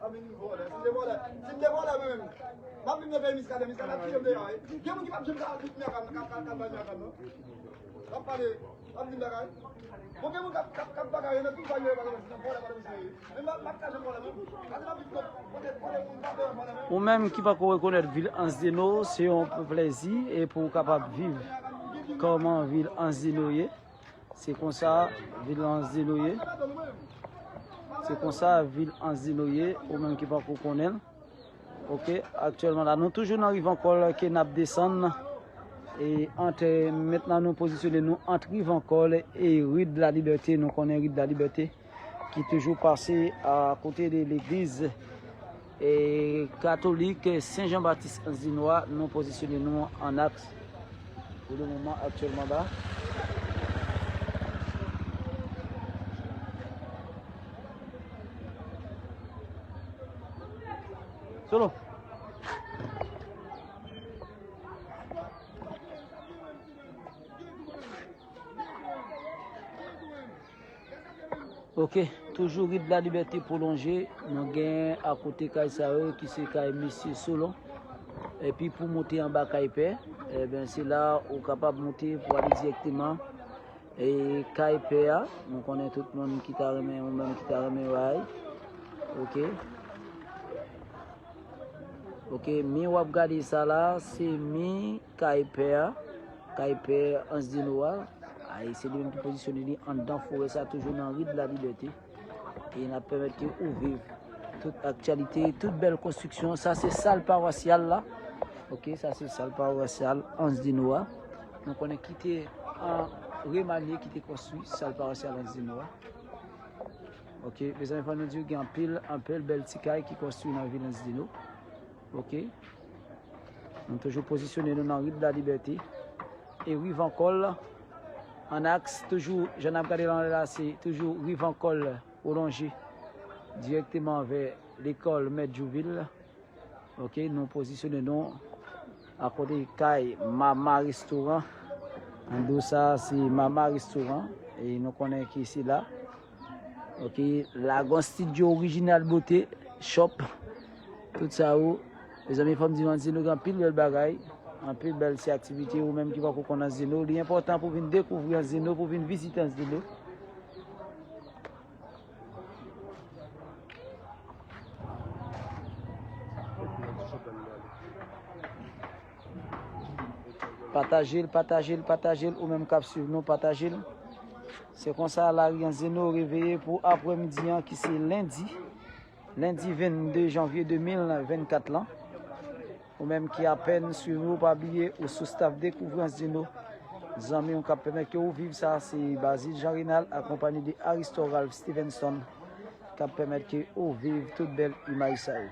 A, men vòlè, si m te vòlè, si m te vòlè mwen menm, m ap vin nan peyi Miskaden, Miskaden ap tiye m deyò, wi. Gen moun ki p ap janm ka kout mè a ka, ka, ka, ka bay mè a non. M ap pale, m ap di bagay. Bon, gen moun k ap, k ap, k ap bagay, nan tout bagay yo, pa nan vòlè, pa nan misye, wi. Men m ap, m ap ka janm vòlè, non. Pase m ap vin kote, kote moun pa vle vòlè, non. Ou menm ki pako rekonèt vil Anse des Naux, se yon plèzi e pou w kapab viv kòman vil Anse des Naux ye. Se konsa vil Anse des Naux ye. Se konsa vil Anse des Naux ye, ou menm ki pako konnen l. Ok, aktyèlman la, nou toujou nan Rivankòl ke n ap desann. E ant, mentnan nou pozisyone nou ant Rivankòl e ri de la Libète. Nou konnen ri de la Libète ki toujou pase akote de legliz, eh, katolik Sen Jan Batis Anse des Naux. Nou pozisyone nou an aks pou le moman aktyèlman la. Solo. Ok, toujou ri de la Libète pwolonje. Nou gen akote kay sa yo ki se kay mesye Solon. Epi pou moute anba kay pè, ebyen, se la ou kapab moute pou ale dirèkteman e kay pè a. Nou konnen tout moun ki ta renmen, ou menm ki ta renmen wè. Ok. Ok, mi w ap gade sa la, se mi kay pè a, kay pè Anse des Naux a. Ay, se li menm ki pozisyone li anndan forè sa, toujou nan ri de la Libète. E n ap pèmèt ke ou viv tout aktyalite, tout bèl konstriksyon. Sa se sal pawasyal la. Ok, sa se sal pawasyal Anse des Naux a. Nou konnen ki te an remalye, ki te konstwi sal pawasyal Anse des Naux a. Ok, mezanmi, fò nou di w gen anpil, anpil bèl ti kay ki konstwi nan vil Anse des Naux. Ok. Nou toujou pozisyone nou nan Rue de la Liberté e Rue Vankòl, an aks, toujou, jan n ap gade l anlè la, se toujou Rue Vankòl pwolonje dirèkteman vè lekòl Mèt Jouvil. Ok, nou pozisyone nou akote kay Mama Restoran. An do sa, se Mama Restoran. E nou konnen ki se la. Ok, la gon studio orijinal bote, shop, tout sa yo. Mezanmi, fò m di nou, Anzeno gen anpil bèl bagay, anpil bèl ti aktivite. Ou menm ki poko konn Anzeno, li enpòtan pou vin dekouvri Anzeno, pou vin vizite Anzeno. Pataje l, pataje l, pataje l, ou menm k ap swiv nou, pataje l. Se konsa lari Anzeno reveye pou aprèmidi an ki se lendi, lendi vennde janvye de mil vennkat lan. Ou menm ki apèn swiv nou, pa bliye ou sou staff Dekouvri Anzeno. Zanmi w k ap pèmèt ke ou viv sa, se Bazil Jean Renald akonpanye de Aristo Ralph Stevenson k ap pèmèt ke ou viv tout bèl imaj sa yo.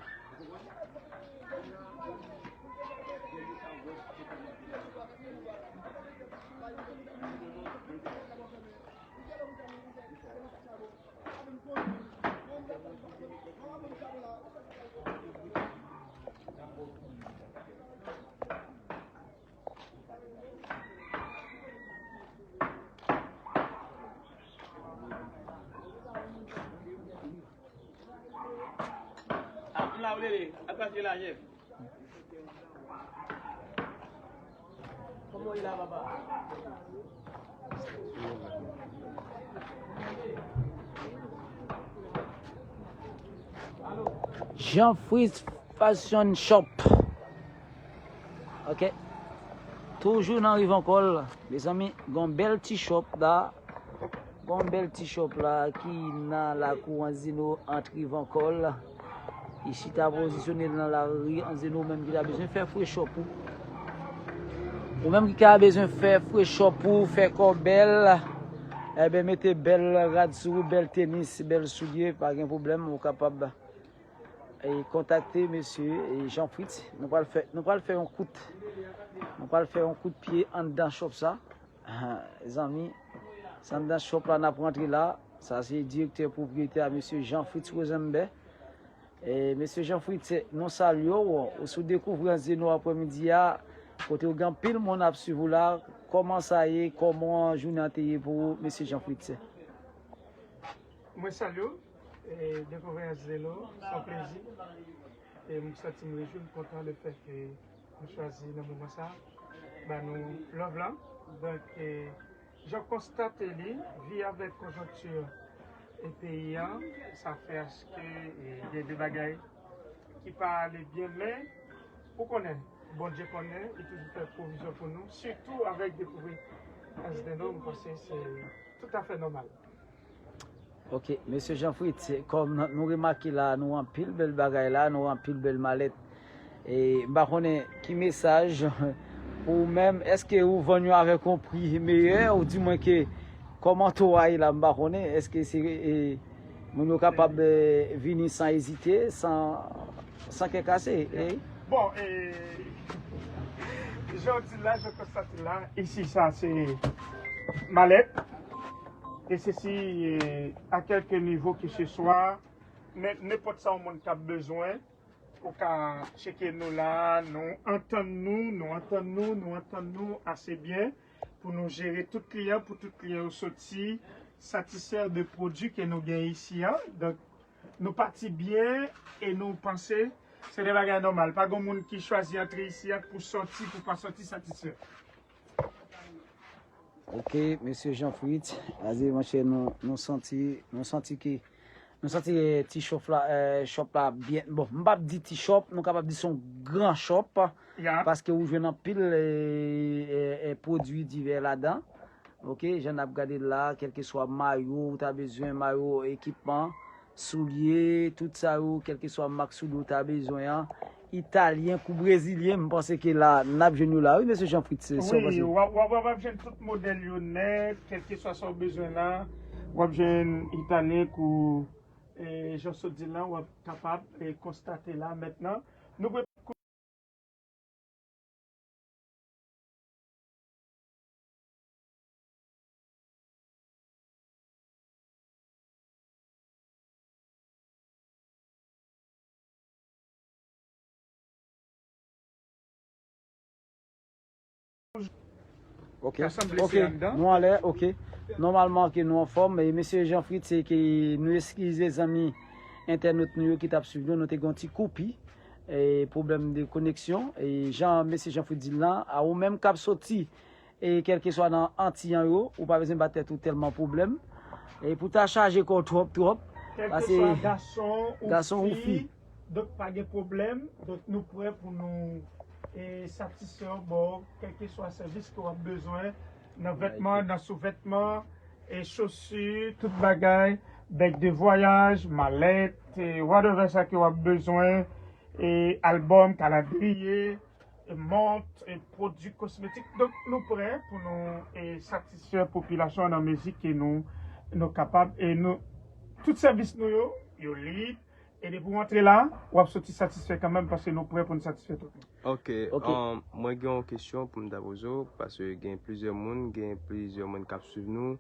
Ah, m la, w lele, ap pase la, Jeff. Kòman w ye la, papa? Jean Fritz Fashion Shop. Ok. Toujou nan Rue Vankòl, mezanmi, gon bèl ti shop la. Gon bèl ti shop la ki nan lakou Anzeno ant Rue Vankòl. Li chita pozisyone l nan lari Anzeno, ou menm ki ta bezwen fè fre shop ou. Ou menm ki ka bezwen fè fre shop ou, fè kò w bèl. Ebyen, mete bèl rad sou ou, bèl tenis, bèl soulye, pa gen pwoblèm, ou kapab e kontakte mesye, e, Jean Fritz. Nou pral fè, nou pral fè yon kout, nou pral fè yon kout pye anndan shop sa. Ah, zanmi, se anndan shop la n ap rantre la. Sa se direktè pwopriyetè a, mesye Jean Fritz Rosenberg. E, mesye Jean Fritz, nou salye w. Ou sou Dekouvri Anzeno aprèmidi a, kote w gen anpil moun ap swiv ou la. Kòman sa ye? Kòman jounen an te ye pou ou, mesye Jean Fritz? Mwen salye w. E, Dekouvri Anzeno, se yon plezi. E m santi m rejwi, m kontan le fè ke nou chwazi nan moman sa ba nou love lan. Donk, e, jan w konstate li, vi avèk konjonkti e peyi an, sa fè aske, e, gen de bagay ki pa ale byen, men ou konnen, Bondye konnen, li toujou fè pwovizyon pou nou, sitou avèk Dekouvri Anzeno, m panse se toutafè nòmal. Ok, mesye Jean Fritz, kòm nou remake la, nou anpil bèl bagay la, nou anpil bèl malèt. E m pa konnen ki mesaj pou ou menm, èske ou vann yo avèk yon pri meyè, ou di mwen ke kòman to a ye la, m pa konnen, èske se, e, moun yo kapab, e, vini san ezite, san, san kè kase, e? Bon, e, jan w di la, jan w konstate la, isi sa se malèt. E sesi, e, a kèlke nivo ke se swa, men nenpòt sa yon moun t ap bezwen, ou ka tcheke nou la, nou antann nou, nou antann nou, nou antann nou ase byen pou nou jere tout kliyan, pou tout kliyan yo soti satisfè de pwodui ke nou gen isi a. Donk, nou pati byen e nou panse se de bagay nòmal. Pa gen moun ki chwazi antre isi a pou sòti, pou pa sòti satisfè. Ok, mesye Jean Fritz, Aze, monchè, nou, nou santi, nou santi ke, nou santi, eh, ti shop la, eh, shop la byen, bon, m p ap di ti shop, nou kapab di se yon gran shop, ya, paske ou jwenn anpil, eh, eh, eh, pwodui divè ladan. Ok, jan n ap gade la, kèlkeswa mayo ou ta bezwen, mayo, ekipman, soulye, tout sa yo, kèlkeswa mak soulye ou ta bezwen an, italyen kou brezilyen, m panse ke la, n ap jwenn yo la, wi, mesye Jean Fritz, se, se w panse? Wi, w ap, w ap, w ap jwenn tout modèl yo nèt, kèlkeswa sa w bezwen la, w ap jwenn italyen kou, eh, jan w sot di l la, w ap kapab, eh, konstate la mentnan. Nou Ok, ok, nou anlè, ok. Nòmalman ke nou anfòm, e mesye Jean Fritz, se ke nou eskize zanmi entènot nou yo ki t ap swiv nou, nou te gen yon ti koupi, e pwoblèm de koneksyon, e jan mesye Jean Fritz di l lan, a ou menm k ap soti, e kèlkeswa nan Antiyan yo, ou pa bezwen bat tèt ou tèlman pwoblèm, e pou ta chaje kò w twòp, twòp, pase gason ou fi. Donk, pa gen pwoblèm. Donk, nou prè pou nou e, satisfè w, ba w kèlkeswa sèvis ke w ap bezwen nan vètman, nan souvètman, e chosi, tout bagay, bèg de vwayaj, malèt, e whatever sa ke w ap bezwen, e albòm, kalandriye, e mont, e pwodui kosmetik. Donk, nou prè pou nou e, satisfè popilasyon an nan mezi ke nou, nou kapab. E nou, tout sèvis nou yo, yo lib. E depi w antre la, w ap soti satisfè kanmenm, paske nou prè pou n satisfè tout moun. Ok, Ok. um, mwen gen yon kesyon pou m ta poze w, paske gen plizyè moun, gen plizyè moun k ap swiv nou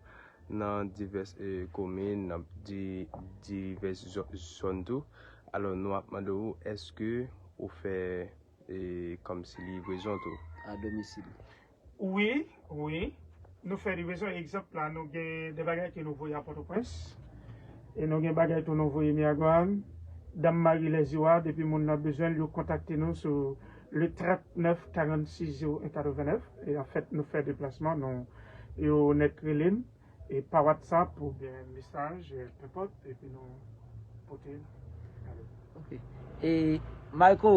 nan divès eh, komin, nan di, divès zò- zòn tou. Alò, nou ap mande w, èske ou fè eh, kòmsi livrezon tou? A domisil. Wi, wi. Nou fè livrezon. Egzanp la, nou gen de bagay ke nou voye a Pòtoprens. E nou gen bagay tou nou voye Miragwàn. Dam Mari Lèziwa, depi moun nan bezwen l, yo kontakte nou sou le trant nèf karannsis zewo en katreven nèf. E anfèt, nou fè deplasman, nou, yo nèk rele n. E pa WhatsApp oubyen mesaj, eh, nenpòt, epi nou pote l. Ok. E Mayko,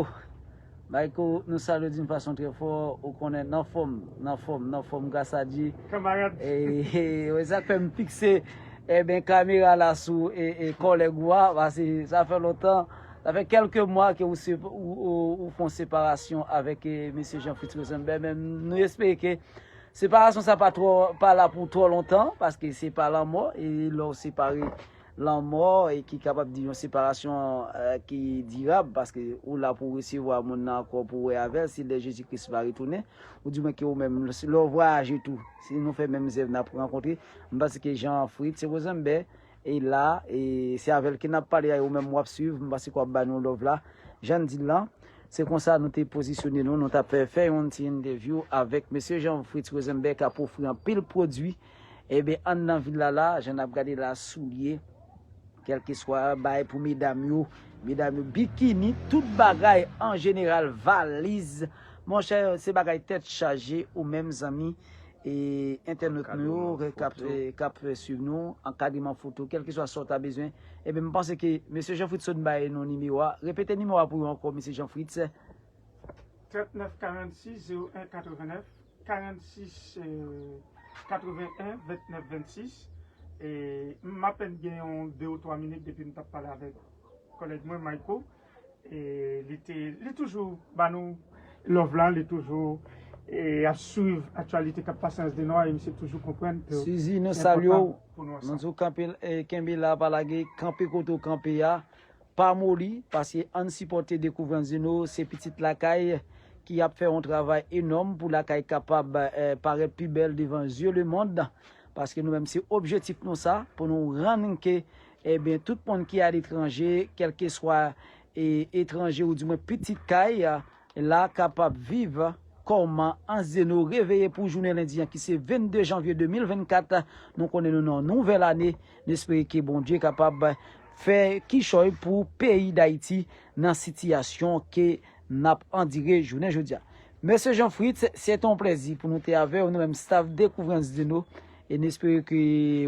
Mayko, nou salye w d'une façon très fort, ou konnen nan fòm, nan fòm, nan fòm gras a Dye. Kanmarad. E, e, e sa k fè m fikse, eben, kamera la sou e, e kòlèg ou a, paske sa fè lontan, sa fè kèlke mwa ke ou, se- ou, ou, ou fè yon separasyon avèk e, mesye Jean Fritz Rosenberg, men nou espere ke separasyon sa pa twò, pa la pou twò lontan, paske se pa lanmò, e lè w separe lanmò, e ki kapab di yon separasyon eh, ki dirab, paske ou la pou w resevwa moun nan ankò, pou w wè avè l, si lè Jezi Kris va retounen, ou di mwen ke ou menm, si lè w vwayaje tou, si nou fè menm zèv, n ap rankontre, m panse ke Jean Fritz Rosenberg, e la, e se avè l ke n ap pale a, e ou menm w ap swiv, m panse ke w ap ba nou love la, jan n di l lan, se konsa nou te pozisyone nou, nou t ap fè, fè yon ti entèvyou avèk mesye Jean Fritz Rosenberg k ap ofri anpil pwodui, eben, anndan vil la la, jan n ap gade la, soulye, kèlkeswa bagay pou medam yo, medam yo, bikini, tout bagay an jeneral, valiz, monchè, se bagay tèt chaje, ou menm zanmi, e entènot nou yo k ap k ap swiv nou, ankadreman foto, kèlkeswa sa w ta bezwen. Eben, m panse ke mesye Jean Fritz Rosenberg ba nou nimewo a. Repete nimewo a pou yo ankò, mesye Jean Fritz. Trant nèf karannsis zewo en katreven nèf, karannsis eh, katreven en vennèf vennsis. E m apèn gen yon de ou twa minit depi m t ap pale avèk kòlèg mwen, Mayko. E li te, li toujou ba nou love la, li toujou e, ap swiv aktyalite k ap pase an Anse des Noix, e misye toujou konprann ke Sizi, nou salye w. Nou di w kanpe, e, kenbe la, pa lage, kanpe kote w kanpe a. Pa moli, paske ann sipòte Dekouvri Anse des Noix, se pitit lakay ki ap fè yon travay enòm pou lakay kapab eh, parèt pi bèl devan zye lemonn. Paske nou menm, se objektif nou sa, pou nou rann ke, eben, tout moun ki aletranje, kèlkeswa e, etranje ou dimwen pitit kay, la kapab viv kòman Anse des Noix reveye pou jounen lendi an ki se vennde janvye de mil vennkat. Nou konnen nou nan yon nouvèl ane. Nou espere ke Bondye kapab fè kichòy pou peyi Dayiti nan sitiyasyon ke n ap andire jounen jodi a. Mesye Jean Fritz, se te yon plèzi pou nou te avè w, nou menm staff Dekouvri Anse des Noix, e n espere ke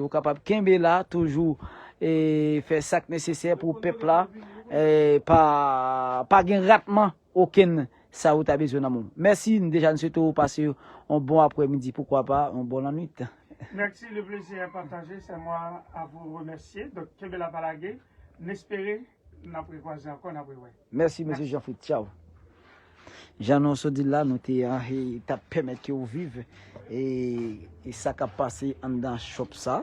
ou kapab kenbe la toujou e fè sa k nesesè pou pèp la e pa, pa gen ratman okenn sa ou ta bezwen nan moun. Mèsi, n deja n swete w pase yon bon aprèmidi, poukwa pa yon bon lannwit. Merci, le plaisir est partagé. C'est à moi à vous remercier. Donc, kenbe la pa lage. N espere n ap rekwaze ankò, n ap rewè. Mèsi, mesye Jean Fritz. Tchaw. Jan nou sot di l la, nou te an, e, t ap pèmèt ke w viv e, e sa k ap pase anndan shop sa.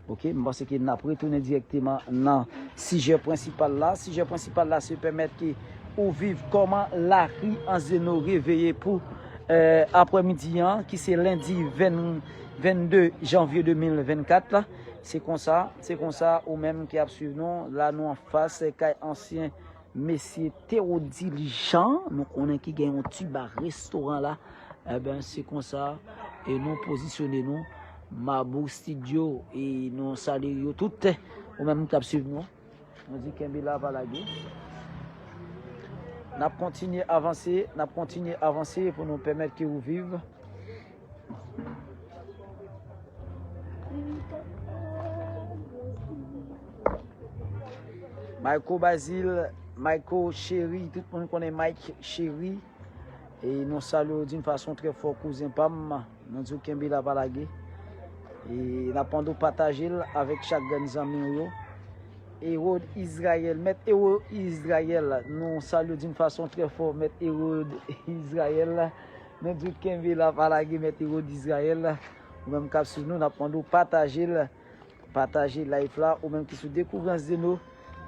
Ok, m panse ke n ap retounen dirèkteman nan sijè prensipal la. Sijè prensipal la se pèmèt ke ou viv kòman lari Anse des Noix reveye pou eh, aprèmidi an, ki se lendi venn, vennde janvye de mil vennkat la. Se konsa, se konsa ou menm ki ap swiv nou, la nou anfas kay ansyen mesye Théodile Jean, nou konnen ki gen yon ti ba restoran la. Eben, se konsa e nou pozisyone nou. Mabou Studio, e nou salye yo tout, ou menm k ap swiv nou. Nou di kenbe la, pa lage. N ap kontinye avanse, n ap kontinye avanse pou nou pèmèt ke ou viv. Michael Bazil, Michael Chéri, tout moun konnen Mike Chéri. E nou salye w d'une façon très fort, kouzen pa m. Nou di w kenbe la, pa lage. E n ap mande w pataje l avèk chak grenn zanmi w yo. Erod Israël, Mèt Erod Israël, nou salye w d'une façon très fort, Mèt Erod Israël. Nou di w kenbe la, pa lage, Mèt Erod Israël. Ou menm k ap swiv nou, n ap mande w pataje l. Pataje live la, ou menm ki sou Dekouvri Anse Deno.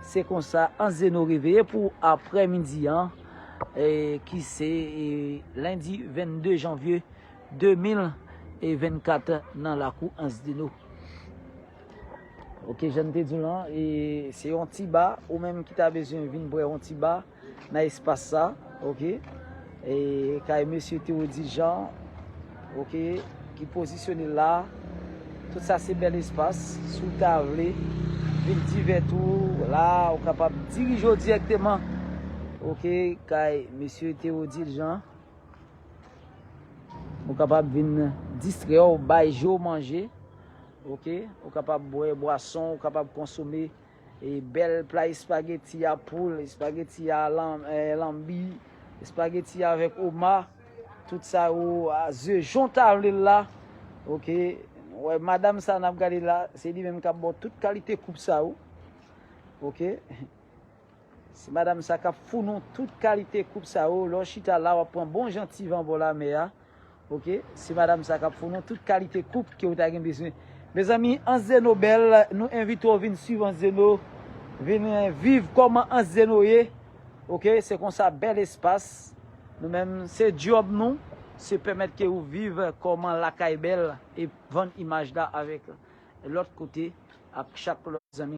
Se konsa, Anse Deno reveye pou aprèmidi an, e, ki se, e, lendi vennde janvye de mil vennkat nan lakou Anse Deno. Ok, jan n te di w lan, e, se yon ti ba, ou menm ki ta bezwen vin bwè yon ti ba, nan espas sa, ok? E kay mesye Théodile Jean, ok, ki pozisyone la. Tout sa se bèl espas. Si w ta vle vin divèt ou la, ou kapab dirije w dirèkteman, ok, kay mesye Théodile Jean. Ou kapab vin distrè w, bay je w manje, ok? Ou kapab bwè bwason, ou kapab konsome e bèl pla espageti a poul, espageti a lan-, e, lanbi, espageti avèk oma, tout sa yo, a, ze jan w ta vle l la. Ok, wè, madanm sa n ap gade la, se li menm k ap ba w tout kalite koup sa yo. Ok, se madanm sa k ap founi w tout kalite koup sa yo. Lè w chita la, w ap pran bon jan ti van bò lamè a. Ok, se madanm sa k ap founi w tout kalite koup ke w ta gen bezwen. Mezanmi, Anse Deno bèl, nou envite w vin swiv Anse Deno, vin, eh, viv kòman Anse Deno ye. Ok, se konsa, bèl espas. Nou menm, se djòb nou, se pèmèt ke ou viv kòman lakay bèl e vann imaj la avèk lòt kote ak chak lòt zanmi.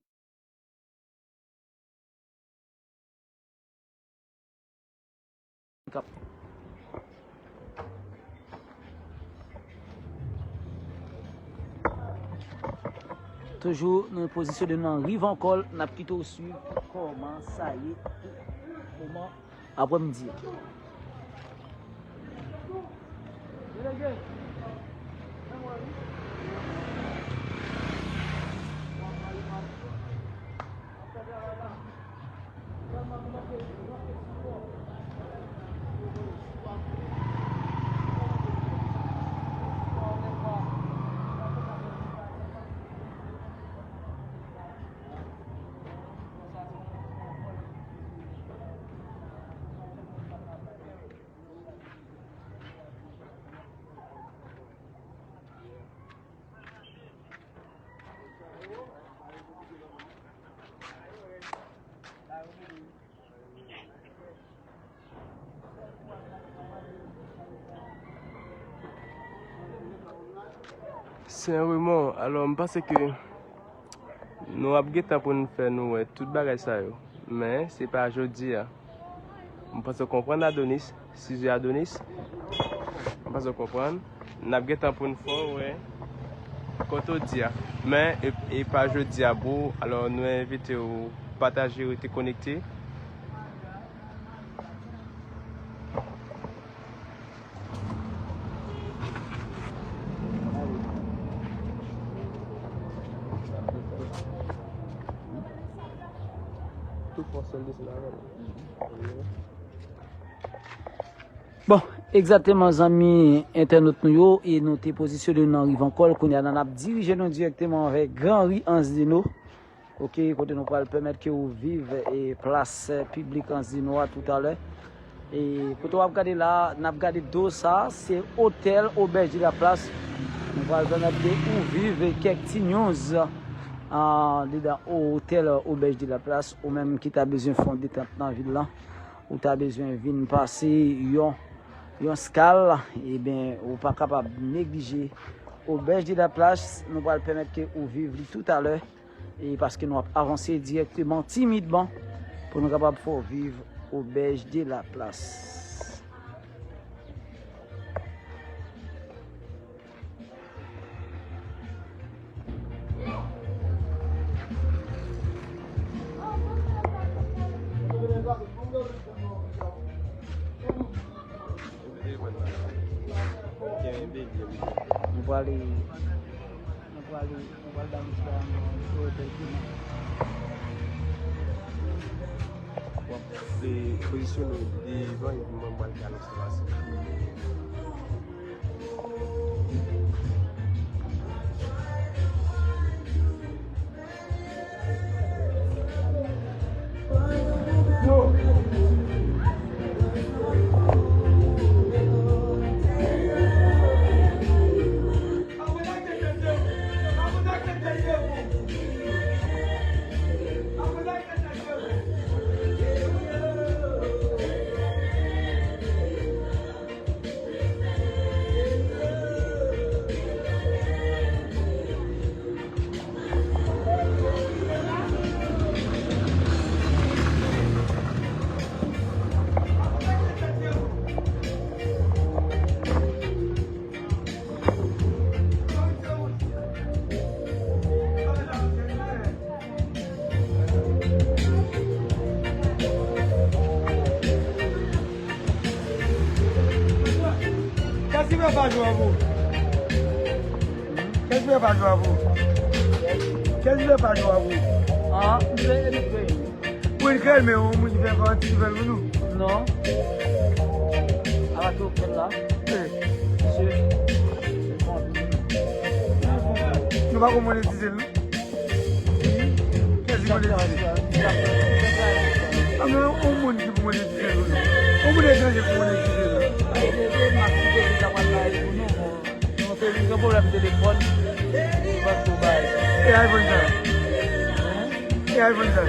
Toujou nan pozisyon de nan rive ankò, n ap kite w swiv kòman sa ye pou moman. Aprèmidi. Sen Remon, alò, m panse ke nou ap gen tan pou n fè nou wè tout bagay sa yo. Men, se pa jodi a. M panse w konprann Adonis, sijè Adonis. M panse w konprann. N ap gen tan pou n fè w wè kote w di a. Men, e, e pa jodi a, bro. Alò, nou envite w pataje, rete konekte. Tout fòs sèl desann avè l. Bon, egzakteman, zanmi entènot nou yo, e nou te pozisyone nan rive ankò, kounye a n ap dirije nou dirèkteman avèk Gran Ri Anse Deno. Ok, kote nou pral pèmèt ke ou viv, e, plas, e, piblik Anse Deno a toutalè. E kote w ap gade la, n ap gade do sa, se otèl Auberge de la Place. Nou pral pèmèt ke ou viv kèk ti news, a, dedan otèl Auberge de la Place, ou menm ki ta bezwen fè yon detant nan vil lan, ou ta bezwen vin pase yon, yon skal, ebyen, ou pa kapab neglije Auberge de la Place. Nou pral pèmèt ke ou viv li toutalè. E paske nou ap avanse dirèkteman, timidman, pou nou kapab fè w viv Auberge de la Place. Nou prale, nou prale, nou prale ba misye a yon ti otèl ki nan. W ap, e, pozisyone w devan epi mwen, m pral gade sa pase. Qu'est-ce qui fait pas joie à vous? Qu'est-ce qui fait pas joie à vous? Qu'est-ce qui fait pas joie à vous? Ah, je vais émigrer. Ou enkrèl, men yon moun ki fè fè yon ti nouvèl pou nou. Non. Ala tou fè la. Eh. Mesye. Nou pa konn monetize l, non? Kèsi monetize? A, men yon moun ki pou monetize l, non? Yon moun etranje pou monetize l, non? Nou te gen pwoblèm telefòn, nou pa t tou bay. E iPhone sa? Hein? E iPhone sa?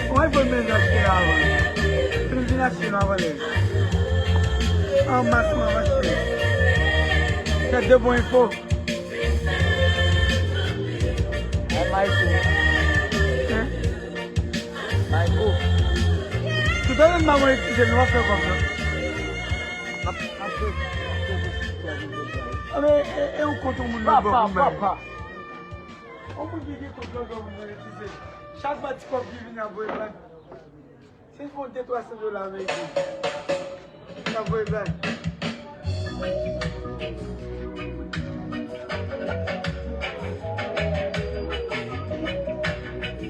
Yon iPhone men achte la avan. Fin vin achte nou avan lè. An mas mwen ap achte. Tèt de bon enfo. Ay, Mayko. Hein? Mayko. Toutalè m pa monetize, nou ap fè kòb, non? N ap, n ap fè, n ap fè. A, men, e, e yon kont yon moun nan bò pou m bay. Papa, papa. Yon moun ki gen kont nan bò pou monetize. Chak fwa ti kòb ki vini ap voye blag. Si l fè yon de twa san dola ameriken, l ap voye blag.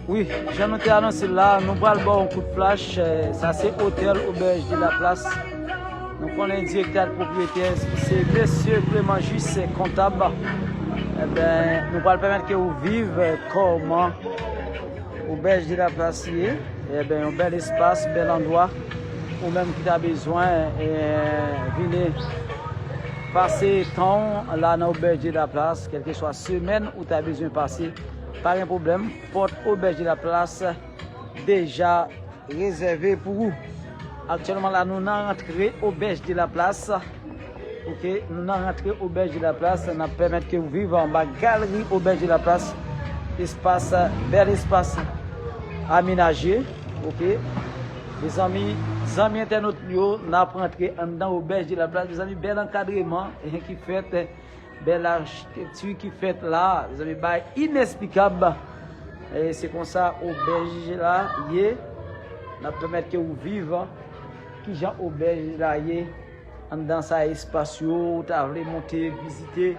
Wi, jan nou te anonse l la, nou pral ba w yon kout flach. Eh, sa se otèl Auberge de la Place. Nou konnen direktè ak pwopriyetè se mesye Clément Juste, kontab. Enben, nou pral pèmèt ke w viv, eh, kòman Auberge de la Place ye. Enben, yon bèl espas, bèl andwa. Ou menm ki ta bezwen, eh, vini pase tan w la nan Auberge de la Place, kèlkeswa semèn ou ta bezwen pase, pa gen pwoblèm. Pòt Auberge de la Place deja rezève pou ou. Aktyèlman la, nou nan rantre Auberge de la Place. Ok, nou nan rantre Auberge de la Place, n ap pèmèt ke w viv anba galri Auberge de la Place. Espas, bèl espas amenaje. Ok, mezanmi, zanmi entènot yo, n ap rantre anndan Auberge de la Place. Mezanmi, bèl ankadreman ki fèt, bèl achitekti ki fèt la, mezanmi, bagay inesplikab. E se konsa obèj la ye. N ap pèmèt ke ou viv kijan obèj la ye anndan sa, espas yo, ou ta vle monte vizite.